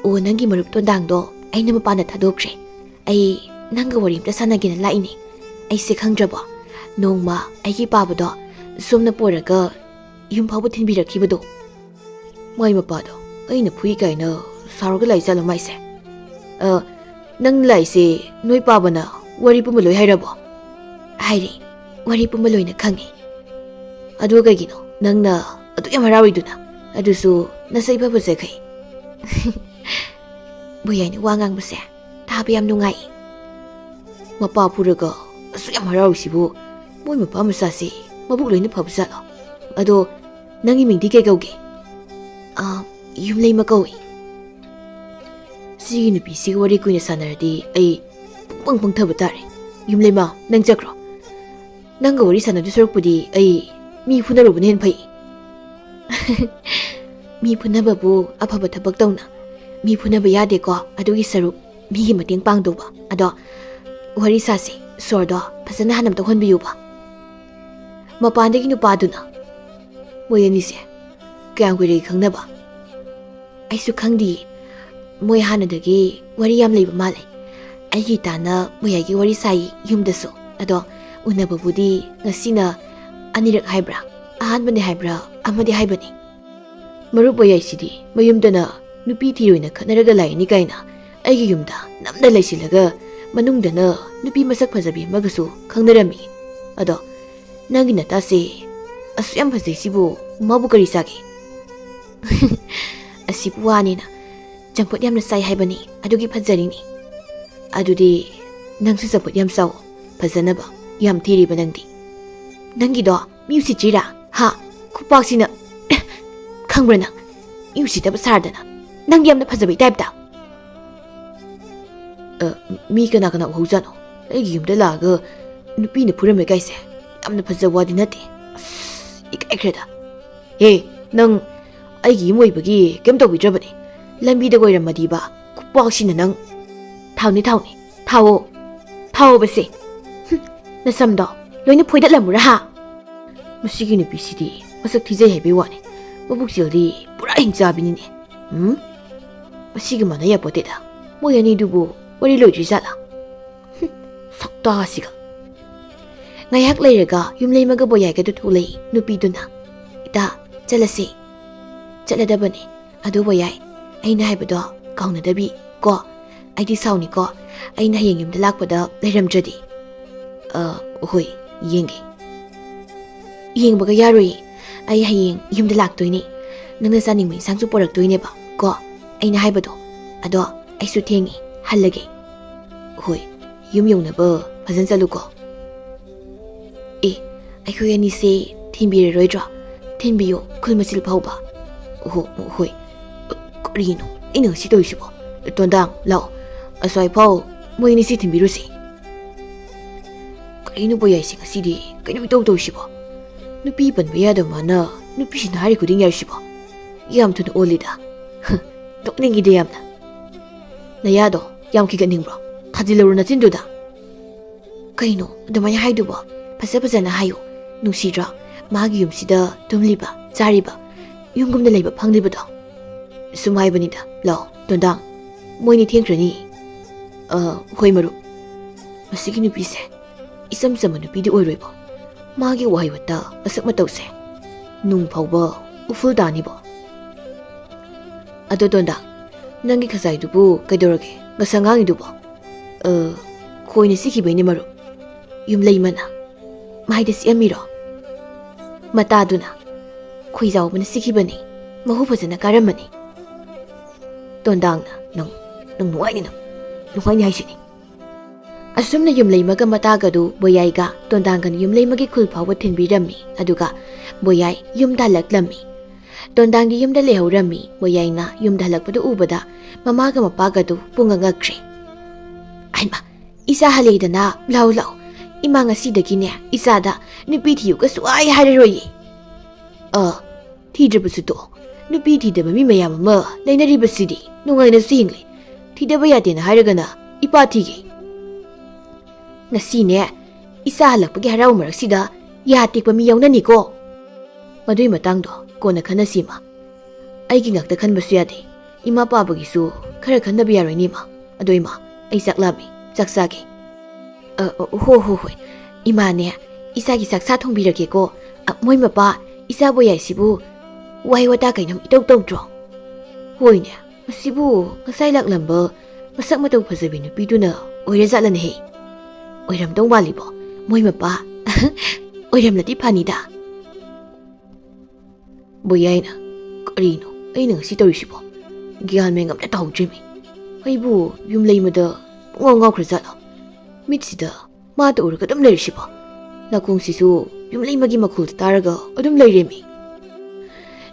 "ꯑꯣ, ꯅꯪꯒꯤ ꯃꯔꯨꯞ ꯇꯣꯟꯗꯥꯡꯗꯣ ꯑꯩꯅ ꯃꯄꯥꯟꯗ ꯊꯥꯗꯣꯛꯈ꯭ꯔꯦ꯫ ꯑꯩ ꯅꯪꯒ ꯋꯥꯔꯤ ꯑꯝꯇ ꯁꯥꯟꯅꯒꯦꯅ ꯂꯥꯛꯏꯅꯦ꯫ ꯑꯩꯁꯦ ꯈꯪꯗ꯭ꯔꯕꯣ? ꯅꯣꯡꯃ ꯑꯩꯒꯤ ꯄꯥꯕꯗꯣ ꯁꯣꯝꯅ ꯄꯣꯔꯒ ꯌꯨꯝ ꯐꯥꯎꯕ ꯊꯤꯟꯕꯤꯔꯛꯈꯤꯕꯗꯣ?" ꯃꯥꯏ ꯃꯄꯥꯗꯣ ꯑꯩꯅ ꯐꯨꯏ ꯀꯥꯏꯅ ꯁꯥꯎꯔꯒ ꯂꯥꯛꯏ ꯖꯥꯠꯂꯣ ꯃꯥꯏꯁꯦ? ꯑ, ꯅꯪ ꯂꯥꯛꯏꯁꯦ ꯅꯣꯏ ꯄꯥꯕꯅ ꯋꯥꯔꯤ ꯄꯨꯝꯕ ꯂꯣꯏ ꯍꯥꯏꯔꯕꯣ? ꯍꯥꯏꯔꯦ, ꯋꯥꯔꯤ ꯄꯨꯝꯕ ꯂꯣꯏꯅ ꯈꯪꯉꯦ꯫ ꯑꯗꯨꯒ ꯀꯩꯒꯤꯅꯣ ꯅꯪꯅ ꯑꯗꯨꯛ ꯌꯥꯝ ꯍꯔꯥꯎꯔꯤꯗꯨꯅ? ꯑꯗꯨꯁꯨ ꯅꯁꯛ ꯏꯐ ꯐꯖꯈꯩ꯫ ꯕꯣꯌꯥꯏꯅ ꯋꯥ ꯉꯥꯡꯕꯁꯦ ꯇꯥꯕ ꯌꯥꯝ ꯅꯨꯡꯉꯥꯏ꯫ ꯃꯄꯥ ꯐꯨꯔꯒ ꯑꯁꯨꯛ ꯌꯥꯝ ꯍꯔꯥꯎꯔꯤꯁꯤꯕꯨ ꯃꯣꯏ ꯃꯄꯥ ꯃꯆꯥꯁꯤ ꯃꯕꯨꯛ ꯂꯣꯏꯅ ꯐꯕ ꯖꯥꯠꯂꯣ? ꯑꯗꯣ ꯅꯪꯒꯤ ꯃꯤꯡꯗꯤ ꯀꯩ ꯀꯧꯒꯦ? ꯑꯥ, ꯌꯨꯝꯂꯩꯃ ꯀꯧꯏ꯫ ꯁꯤꯒꯤ ꯅꯨꯄꯤꯁꯤꯒ ꯋꯥꯔꯤ ꯀꯨꯏꯅ ꯁꯥꯟꯅꯔꯗꯤ ꯑꯩ ꯄꯨꯡꯄꯪ ꯄꯪꯊꯕ ꯇꯥꯔꯦ꯫ ꯌꯨꯝꯂꯩꯃ, ꯅꯪ ꯆꯠꯈ꯭ꯔꯣ꯫ ꯅꯪꯒ ꯋꯥꯔꯤ ꯁꯥꯟꯅꯗꯣꯏ ꯁꯔꯨꯛꯄꯨꯗꯤ ꯑꯩ ꯃꯤ ꯐꯨꯅꯔꯨꯕꯅ ꯍꯦꯟꯅ ꯐꯩ꯫ ꯃꯤ ꯐꯨꯅꯕꯕꯨ ꯑꯐꯕ ꯊꯕꯛ ꯇꯧꯅ꯫ ꯃꯤ ꯐꯨꯅꯕ ꯌꯥꯗꯦꯀꯣ, ꯑꯗꯨꯒꯤ ꯁꯔꯨꯛ ꯃꯤꯒꯤ ꯃꯇꯦꯡ ꯄꯥꯡꯗꯧꯕ꯫ ꯑꯗꯣ ꯋꯥꯔꯤ ꯁꯥꯁꯦ, ꯁꯣꯔꯗꯣ ꯐꯖꯅ ꯍꯥꯟꯅ ꯑꯝꯇ ꯍꯣꯟꯕꯤꯌꯨꯕ꯫ ꯃꯄꯥꯟꯗꯒꯤ ꯅꯨꯄꯥꯗꯨꯅ, "ꯃꯣꯏ ꯑꯅꯤꯁꯦ ꯀꯌꯥꯝ ꯀꯨꯏꯔꯦ ꯈꯪꯅꯕ?" "ꯑꯩꯁꯨ ꯈꯪꯗꯤꯌꯦ꯫ ꯃꯣꯏ ꯍꯥꯟꯅꯗꯒꯤ ꯋꯥꯔꯤ ꯌꯥꯝ ꯂꯩꯕ ꯃꯥꯜꯂꯦ꯫ ꯑꯩꯒꯤ ꯏꯇꯥꯅ ꯃꯣꯏ ꯑꯩꯒꯤ ꯋꯥꯔꯤ ꯁꯥꯏ ꯌꯨꯝꯗꯁꯨ꯫ ꯑꯗꯣ ꯎꯅꯕꯕꯨꯗꯤ ꯉꯁꯤꯅ ꯑꯅꯤꯔꯛ ꯍꯥꯏꯕ꯭ꯔꯥ, ꯑꯍꯥꯟꯕꯅꯦ ꯍꯥꯏꯕ꯭ꯔꯥ ꯑꯃꯗꯤ ꯍꯥꯏꯕꯅꯤ꯫ ꯃꯔꯨꯞ ꯃꯌꯥꯏꯁꯤꯗꯤ ꯃꯌꯨꯝꯗꯅ ꯅꯨꯄꯤ ꯊꯤꯔꯣꯏꯅ ꯈꯠꯅꯔꯒ ꯂꯥꯛꯏꯅꯤ ꯀꯥꯏꯅ ꯑꯩꯒꯤ ꯌꯨꯝꯗ ꯅꯝꯅ ꯂꯩꯁꯤꯜꯂꯒ ꯃꯅꯨꯡꯗꯅ ꯅꯨꯄꯤ ꯃꯁꯛ ꯐꯖꯕꯤ ꯑꯃꯒꯁꯨ ꯈꯪꯅꯔꯝꯃꯤ꯫ ꯑꯗꯣ ꯅꯪꯒꯤ ꯅꯇꯥꯁꯦ ꯑꯁꯨꯛ ꯌꯥꯝ ꯐꯖꯩꯁꯤꯕꯨ ꯃꯥꯕꯨ ꯀꯔꯤ ꯆꯥꯒꯦ?" "ꯑꯁꯤꯕꯨ ꯋꯥꯅꯤꯅ ꯆꯝꯐꯨꯠ ꯌꯥꯝꯅ ꯆꯥꯏ ꯍꯥꯏꯕꯅꯤ, ꯑꯗꯨꯒꯤ ꯐꯖꯔꯤꯅꯤ꯫ ꯑꯗꯨꯗꯤ ꯅꯪꯁꯨ ꯆꯝꯐꯨꯠ ꯌꯥꯝ ꯆꯥꯎ, ꯐꯖꯅꯕ꯫ ꯌꯥꯝ ꯊꯤꯔꯤꯕ ꯅꯪꯗꯤ꯫ ꯅꯪꯒꯤꯗꯣ ꯃꯤ ꯎꯁꯤꯠꯇ꯭ꯔꯤꯔꯥ? ꯍꯥ? ꯈꯨꯄꯥꯛꯁꯤꯅ, ꯈꯪꯕ꯭ꯔꯥ ꯅꯪ? ꯃꯤ ꯎꯁꯤꯠꯇꯕ ꯁꯥꯔꯗꯅ ꯅꯪꯗꯤ ꯌꯥꯝꯅ ꯐꯖꯕꯩ ꯇꯥꯏꯞꯇ꯫ ꯑ, ꯃꯤ ꯀꯅꯥ ꯀꯅꯥ ꯎꯍꯧꯖꯥꯠꯅꯣ? ꯑꯩꯒꯤ ꯌꯨꯝꯗ ꯂꯥꯛꯑꯒ ꯅꯨꯄꯤꯅ ꯐꯨꯔꯝꯃꯦ ꯀꯥꯏꯁꯦ ꯌꯥꯝꯅ ꯐꯖꯕ ꯋꯥꯗꯤ ꯅꯠꯇꯦ꯫ ꯑꯁ, ꯏꯀꯥꯏꯈ꯭ꯔꯦꯗ꯫ ꯍꯦ, ꯅꯪ ꯑꯩꯒꯤ ꯌꯨꯝ ꯑꯣꯏꯕꯒꯤ ꯀꯩꯝ ꯇꯧꯕꯤꯗ꯭ꯔꯕꯅꯦ꯫ ꯂꯝꯕꯤꯗ ꯑꯣꯏꯔꯝꯃꯗꯤꯕ ꯈꯨꯄꯥꯛꯁꯤꯅ ꯅꯪ꯫ ꯊꯥꯎꯅꯦ, ꯊꯥꯎꯅꯦ, ꯊꯥꯎꯑꯣ, ꯊꯥꯎꯑꯣꯕꯁꯦ꯫ ꯍꯨꯝ, ꯅꯁꯝꯗꯣ ꯂꯣꯏꯅ ꯐꯣꯏꯗꯠꯂꯝꯃꯨꯔꯥ ꯍꯥ?" ꯃꯁꯤꯒꯤ ꯅꯨꯄꯤꯁꯤꯗꯤ ꯃꯁꯛ ꯊꯤꯖꯩ ꯍꯥꯏꯕꯩ ꯋꯥꯅꯤ, ꯃꯕꯨꯛꯆꯦꯜꯗꯤ ꯄꯨꯔꯥ ꯍꯤꯡꯆꯥꯕꯤꯅꯤꯅꯦ꯫ ꯎꯝ? ꯃꯁꯤꯒ ꯃꯥꯟꯅ ꯌꯥꯄꯣꯠꯇꯦꯗ꯫ ꯃꯣꯏ ꯑꯅꯤꯗꯨꯕꯨ ꯋꯥꯔꯤ ꯂꯣꯏꯗ꯭ꯔꯤ ꯖꯥꯠꯂꯥ? ꯍꯨꯝ, ꯁꯛꯇꯥꯁꯤꯒ꯫ ꯉꯥꯏꯍꯥꯛ ꯂꯩꯔꯒ ꯌꯨꯝꯂꯩꯃꯒ ꯕꯣꯌꯥꯏꯒꯗꯨ ꯊꯣꯛꯂꯛꯏ ꯅꯨꯄꯤꯗꯨꯅ꯫ "ꯏꯇꯥ, ꯆꯠꯂꯁꯤ꯫ ꯆꯠꯂꯗꯕꯅꯤ꯫ ꯑꯗꯨꯕꯨ ꯌꯥꯏ, ꯑꯩꯅ ꯍꯥꯏꯕꯗꯣ ꯀꯥꯎꯅꯗꯕꯤ ꯀꯣ꯫ ꯑꯩꯗꯤ ꯁꯥꯎꯅꯤꯀꯣ, ꯑꯩꯅ ꯍꯌꯦꯡ ꯌꯨꯝꯗ ꯂꯥꯛꯄꯗ ꯂꯩꯔꯝꯗ꯭ꯔꯗꯤ꯫ ꯑ, ꯍꯣꯏ, ꯌꯦꯡꯒꯦ꯫ ꯌꯦꯡꯕꯒ ꯌꯥꯔꯣꯏꯌꯦ, ꯑꯩ ꯍꯌꯦꯡ ꯌꯨꯝꯗ ꯂꯥꯛꯇꯣꯏꯅꯦ꯫ ꯅꯪꯅ ꯆꯥꯅꯤꯡꯕ ꯏꯟꯁꯥꯡꯁꯨ ꯄꯨꯔꯛꯇꯣꯏꯅꯦꯕ ꯀꯣ, ꯑꯩꯅ ꯍꯥꯏꯕꯗꯣ꯫ ꯑꯗꯣ ꯑꯩꯁꯨ ꯊꯦꯡꯉꯦ, ꯍꯜꯂꯒꯦ꯫ ꯍꯣꯏ, ꯌꯨꯝ ꯌꯧꯅꯕ ꯐꯖꯅ ꯆꯠꯂꯨꯀꯣ꯫ ꯑꯦ, ꯑꯩꯈꯣꯏ ꯑꯅꯤꯁꯦ ꯊꯤꯟꯕꯤꯔꯔꯣꯏꯗ꯭ꯔꯣ? ꯊꯤꯟꯕꯤꯌꯣ, ꯈꯨꯜ ꯃꯆꯤꯜ ꯐꯥꯎꯕ꯫ ꯑꯣꯍꯣ, ꯍꯣꯏ꯫ ꯀꯔꯤꯅꯣ ꯑꯩꯅ ꯉꯁꯤ ꯇꯧꯔꯤꯁꯤꯕꯣ? ꯇꯣꯟꯗꯥꯡ, ꯂꯥꯛꯑꯣ, ꯑꯁ꯭ꯋꯥꯏ ꯐꯥꯎ ꯃꯣꯏ ꯑꯅꯤꯁꯤ ꯊꯤꯟꯕꯤꯔꯨꯁꯤ꯫ ꯀꯔꯤꯅꯣ ꯕꯣꯌꯥꯏꯁꯤ ꯉꯁꯤꯗꯤ? ꯀꯩꯅꯣ ꯏꯇꯧ ꯇꯧꯔꯤꯁꯤꯕꯣ? ꯅꯨꯄꯤ ꯄꯟꯕ ꯌꯥꯗꯕ ꯃꯥꯅ ꯅꯨꯄꯤꯁꯤꯡꯅ ꯍꯥꯏꯔꯤ ꯈꯨꯗꯤꯡ ꯌꯥꯔꯤꯁꯤꯕꯣ? ꯌꯥꯝ ꯊꯨꯅ ꯑꯣꯜꯂꯤꯗ꯫ ꯍ, ꯅꯣꯛꯅꯤꯡꯉꯤꯗ ꯌꯥꯝꯅ꯫ ꯅꯌꯥꯗꯣ ꯌꯥꯝ ꯈꯤꯒꯠꯅꯤꯡꯕ꯭ꯔꯣ? ꯊꯥꯖꯤꯜꯂꯨꯔꯣ ꯅꯆꯤꯟꯗꯨꯗ꯫ ꯀꯩꯅꯣ ꯑꯗꯨꯃꯥꯏꯅ ꯍꯥꯏꯗꯨꯕꯣ? ꯐꯖ ꯐꯖꯅ ꯍꯥꯏꯌꯨ꯫ ꯅꯨꯡꯁꯤꯗ꯭ꯔꯣ? ꯃꯥꯒꯤ ꯌꯨꯝꯁꯤꯗ ꯇꯨꯝꯂꯤꯕ, ꯆꯥꯔꯤꯕ, ꯌꯨꯝꯒꯨꯝꯅ ꯂꯩꯕ ꯐꯪꯂꯤꯕꯗꯣ꯫ ꯁꯨꯝ ꯍꯥꯏꯕꯅꯤꯗ꯫ ꯂꯥꯛꯑꯣ, ꯇꯣꯟꯗꯥꯡ꯫ ꯃꯣꯏꯅꯤ ꯊꯦꯡꯈ꯭ꯔꯅꯤ꯫ ꯑ, ꯍꯣꯏ, ꯃꯔꯨꯞ꯫ ꯃꯁꯤꯒꯤ ꯅꯨꯄꯤꯁꯦ ꯏꯆꯝ ꯆꯝꯕ ꯅꯨꯄꯤꯗꯤ ꯑꯣꯏꯔꯣꯏꯕꯣ꯫ ꯃꯥꯒꯤ ꯋꯥꯍꯩ ꯋꯥꯇꯥ, ꯃꯁꯛ ꯃꯇꯧꯁꯦ ꯅꯨꯡ ꯐꯥꯎꯕ ꯎꯐꯨꯜ ꯇꯥꯅꯤꯕꯣ꯫ ꯑꯗꯣ ꯇꯣꯟꯗꯥ, ꯅꯪꯒꯤ ꯈꯖꯥꯏꯗꯨꯕꯨ ꯀꯩꯗꯧꯔꯒꯦ? ꯉꯁꯥ ꯉꯥꯡꯉꯤꯗꯨꯕꯣ? ꯑ, ꯈꯣꯏꯅ ꯁꯤꯈꯤꯕꯩꯅꯦ ꯃꯔꯨꯞ꯫ ꯌꯨꯝꯂꯩꯃꯅ ꯃꯥꯏꯗ ꯁꯤꯛꯑꯝꯃꯤꯔꯣ? ꯃꯇꯥꯗꯨꯅ ꯈꯣꯏꯖꯥꯎꯕꯅ ꯁꯤꯈꯤꯕꯅꯦ꯫ ꯃꯍꯨ ꯐꯖꯅ ꯀꯥꯔꯝꯃꯅꯤ꯫ ꯇꯣꯟꯗꯥꯡꯅ, "ꯅꯪ, ꯅꯪ ꯅꯨꯡꯉꯥꯏꯅꯤ, ꯅꯪ ꯅꯨꯡꯉꯥꯏꯅꯤ ꯍꯥꯏꯁꯤꯅꯤ"꯫ ꯑꯁꯨꯝꯅ ꯌꯨꯝꯂꯩꯃꯒ ꯃꯇꯥꯒꯗꯨ ꯕꯣꯌꯥꯏꯒ ꯇꯣꯟꯗꯥꯡꯒꯅ ꯌꯨꯝꯂꯩꯃꯒꯤ ꯈꯨꯜ ꯐꯥꯎꯕ ꯊꯤꯟꯕꯤꯔꯝꯃꯤ꯫ ꯑꯗꯨꯒ ꯕꯣꯌꯥꯏ ꯌꯨꯝꯗ ꯍꯜꯂꯛꯂꯝꯃꯤ꯫ ꯇꯣꯟꯗꯥꯡꯗꯤ ꯌꯨꯝꯗ ꯂꯩꯍꯧꯔꯝꯃꯤ꯫ ꯕꯣꯌꯥꯏꯅ ꯌꯨꯝꯗ ꯍꯜꯂꯛꯄꯗꯨ ꯎꯕꯗ ꯃꯃꯥꯒ ꯃꯄꯥꯒꯗꯨ ꯄꯨꯡꯉꯛ ꯉꯛꯈ꯭ꯔꯦ꯫ "ꯍꯩꯃꯥ, ꯏꯆꯥ ꯍꯜꯂꯛꯏꯗꯅ, ꯂꯥꯎ ꯂꯥꯎ꯫ ꯏꯃꯥ ꯉꯁꯤꯗꯒꯤꯅꯦ ꯏꯆꯥꯗ ꯅꯨꯄꯤ ꯊꯤꯌꯨꯒ ꯁꯨꯛꯍꯥꯏ ꯍꯥꯏꯔꯔꯣꯏꯌꯦ"꯫ "ꯑ, ꯊꯤꯗ꯭ꯔꯕꯁꯨ ꯇꯣꯛꯑꯣ꯫ ꯅꯨꯄꯤ ꯊꯤꯗꯕ ꯃꯤ ꯃꯌꯥꯝ ꯑꯃ ꯂꯩꯅꯔꯤꯕꯁꯤꯗꯤ꯫ ꯅꯨꯡꯉꯥꯏꯅꯁꯨ ꯍꯤꯡꯂꯤ꯫ ꯊꯤꯗꯕ ꯌꯥꯗꯦꯅ ꯍꯥꯏꯔꯒꯅ ꯏꯄꯥ ꯊꯤꯒꯦ꯫ ꯉꯁꯤꯅꯦ, ꯏꯆꯥ ꯍꯜꯂꯛꯄꯒꯤ ꯍꯔꯥꯎ ꯃꯔꯛꯁꯤꯗ ꯌꯥ ꯇꯦꯛꯄ ꯃꯤ ꯌꯥꯎꯅꯅꯤꯀꯣ꯫ ꯃꯗꯨꯏ ꯃꯇꯥꯡꯗꯣ ꯀꯣꯟꯅ ꯈꯟꯅꯁꯤ, ꯏꯃꯥ꯫ ꯑꯩꯒꯤ ꯉꯥꯛꯇ ꯈꯟꯕꯁꯨ ꯌꯥꯗꯦ꯫ ꯏꯃꯥ ꯄꯥꯕꯒꯤꯁꯨ ꯈꯔ ꯈꯟꯗꯕ ꯌꯥꯔꯣꯏꯅꯦ, ꯏꯃꯥ꯫ ꯑꯗꯣ ꯏꯃꯥ, ꯑꯩ ꯆꯥꯛ ꯂꯥꯝꯃꯦ, ꯆꯥꯛ ꯆꯥꯒꯦ"꯫ "ꯑ, ꯑ, ꯍꯣ, ꯍꯣ, ꯍꯣꯏ꯫ ꯏꯃꯥꯅꯦ, ꯏꯆꯥꯒꯤ ꯆꯥꯛ ꯁꯥ ꯊꯣꯡꯕꯤꯔꯒꯦꯀꯣ꯫ ꯑ, ꯃꯣꯏ ꯃꯄꯥ, ꯏꯆꯥ ꯕꯣꯌꯥꯏꯁꯤꯕꯨ"꯫ ꯋꯥꯍꯩ ꯋꯥꯇꯥ ꯀꯩꯅꯣꯝ ꯏꯇꯧ ꯇꯧꯗ꯭ꯔꯣ? ꯍꯣꯏꯅꯦ, ꯃꯁꯤꯕꯨ ꯉꯁꯥꯏ ꯂꯥꯛꯂꯝꯕ ꯃꯁꯛ ꯃꯇꯧ ꯐꯖꯕꯤ ꯅꯨꯄꯤꯗꯨꯅ ꯑꯣꯏꯔꯖꯥꯠꯂꯅꯦꯍꯦ? ꯑꯣꯏꯔꯝꯗꯧ ꯃꯥꯜꯂꯤꯕꯣ, ꯃꯣꯏ ꯃꯄꯥ꯫ ꯑꯣꯏꯔꯝꯂꯗꯤ ꯐꯅꯤꯗ꯫ ꯕꯣꯌꯥꯏꯅ, ꯀꯔꯤꯅꯣ ꯑꯩꯅ ꯉꯁꯤ ꯇꯧꯔꯤꯁꯤꯕꯣ? ꯒ꯭ꯌꯥꯟ ꯃꯦꯟ ꯑꯝꯇ ꯇꯥꯍꯧꯗ꯭ꯔꯤꯃꯤ꯫ ꯑꯩꯕꯨ ꯌꯨꯝꯂꯩꯃꯗ ꯄꯨꯡꯉꯥꯎ ꯉꯥꯎꯈ꯭ꯔꯖꯥꯠꯂꯣ? ꯃꯤꯠꯁꯤꯗ ꯃꯥꯇ ꯎꯔꯒ ꯑꯗꯨꯝ ꯂꯩꯔꯤꯁꯤꯕꯣ? ꯅꯥꯀꯣꯡꯁꯤꯁꯨ ꯌꯨꯝꯂꯩꯃꯒꯤ ꯃꯈꯣꯜꯗ ꯇꯥꯔꯒ ꯑꯗꯨꯝ ꯂꯩꯔꯦꯃꯤ꯫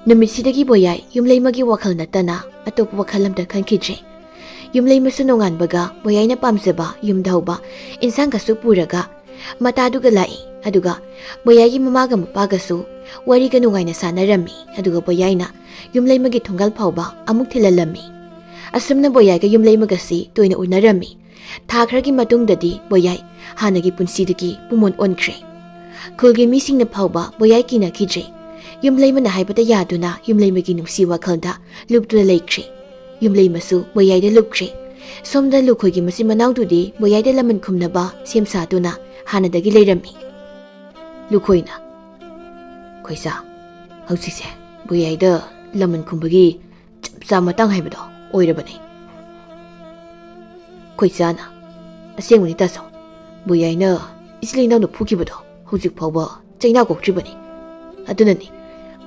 ꯅꯨꯃꯤꯠꯁꯤꯗꯒꯤ ꯕꯣꯌꯥꯏ ꯌꯨꯝꯂꯩꯃꯒꯤ ꯋꯥꯈꯜ ꯅꯠꯇꯅ ꯑꯇꯣꯞꯄ ꯋꯥꯈꯜ ꯑꯝꯇ ꯈꯟꯈꯤꯗ꯭ꯔꯦ꯫ ꯌꯨꯝꯂꯩꯃꯁꯨ ꯅꯣꯡꯉꯥꯟꯕꯒ ꯕꯣꯌꯥꯏꯅ ꯄꯥꯝꯖꯕ ꯌꯨꯝꯗ ꯍꯧꯕ ꯏꯟꯁꯥꯡ ꯈꯔꯁꯨ ꯄꯨꯔꯒ ꯃꯇꯥꯗꯨꯒ ꯂꯥꯛꯏ꯫ ꯑꯗꯨꯒ ꯕꯣꯌꯥꯏꯒꯤ ꯃꯃꯥꯒ ꯃꯄꯥꯒꯁꯨ ꯋꯥꯔꯤꯒ ꯅꯨꯡꯉꯥꯏꯅ ꯁꯥꯟꯅꯔꯝꯃꯤ꯫ ꯑꯗꯨꯒ ꯕꯣꯌꯥꯏꯅ ꯌꯨꯝꯂꯩꯃꯒꯤ ꯊꯣꯡꯒꯥꯜ ꯐꯥꯎꯕ ꯑꯃꯨꯛ ꯊꯤꯜꯍꯜꯂꯝꯃꯤ꯫ ꯑꯁꯨꯝꯅ ꯕꯣꯌꯥꯏꯒ ꯌꯨꯝꯂꯩꯃꯒꯁꯤ ꯇꯣꯏꯅ ꯎꯅꯔꯝꯃꯤ꯫ ꯊꯥ ꯈꯔꯒꯤ ꯃꯇꯨꯡꯗꯗꯤ ꯕꯣꯌꯥꯏ ꯍꯥꯟꯅꯒꯤ ꯄꯨꯟꯁꯤꯗꯒꯤ ꯄꯨꯃꯣꯟ ꯑꯣꯟꯈ꯭ꯔꯦ꯫ ꯈꯨꯜꯒꯤ ꯃꯤꯁꯤꯡꯅ ꯐꯥꯎꯕ ꯕꯣꯌꯥꯏ ꯀꯤꯅꯈꯤꯗ꯭ꯔꯦ꯫ ꯌꯨꯝꯂꯩꯃꯅ ꯍꯥꯏꯕꯇ ꯌꯥꯗꯨꯅ ꯌꯨꯝꯂꯩꯃꯒꯤ ꯅꯨꯡꯁꯤ ꯋꯥꯈꯜꯗ ꯂꯨꯞꯇꯨꯅ ꯂꯩꯈ꯭ꯔꯦ꯫ ꯌꯨꯝꯂꯩꯃꯁꯨ ꯕꯣꯌꯥꯏꯗ ꯂꯨꯞꯈ꯭ꯔꯦ꯫ ꯁꯣꯝꯗ ꯂꯨꯈꯣꯏꯒꯤ ꯃꯆꯤꯟ ꯃꯅꯥꯎꯗꯨꯗꯤ ꯕꯣꯌꯥꯏꯗ ꯂꯃꯟ ꯈꯨꯝꯅꯕ ꯁꯦꯝ ꯁꯥꯗꯨꯅ ꯍꯥꯟꯅꯗꯒꯤ ꯂꯩꯔꯝꯃꯤ꯫ ꯂꯨꯈꯣꯏꯅ, "ꯈꯣꯏꯁꯥ, ꯍꯧꯖꯤꯛꯁꯦ ꯕꯣꯌꯥꯏꯗ ꯂꯃꯟ ꯈꯨꯝꯕꯒꯤ ꯆꯞ ꯆꯥ ꯃꯇꯥꯡ ꯍꯥꯏꯕꯗꯣ ꯑꯣꯏꯔꯕꯅꯤ꯫" ꯈꯣꯏꯁꯥꯅ, "ꯑꯁꯦꯡꯕꯅꯤ ꯇꯥꯆꯧ, ꯕꯣꯌꯥꯏꯅ ꯏꯆꯤꯜ ꯏꯅꯥꯎꯅ ꯐꯨꯈꯤꯕꯗꯣ ꯍꯧꯖꯤꯛ ꯐꯥꯎꯕ ꯆꯩꯅꯥ ꯀꯣꯛꯇ꯭ꯔꯤꯕꯅꯤ꯫ ꯑꯗꯨꯅꯅꯤ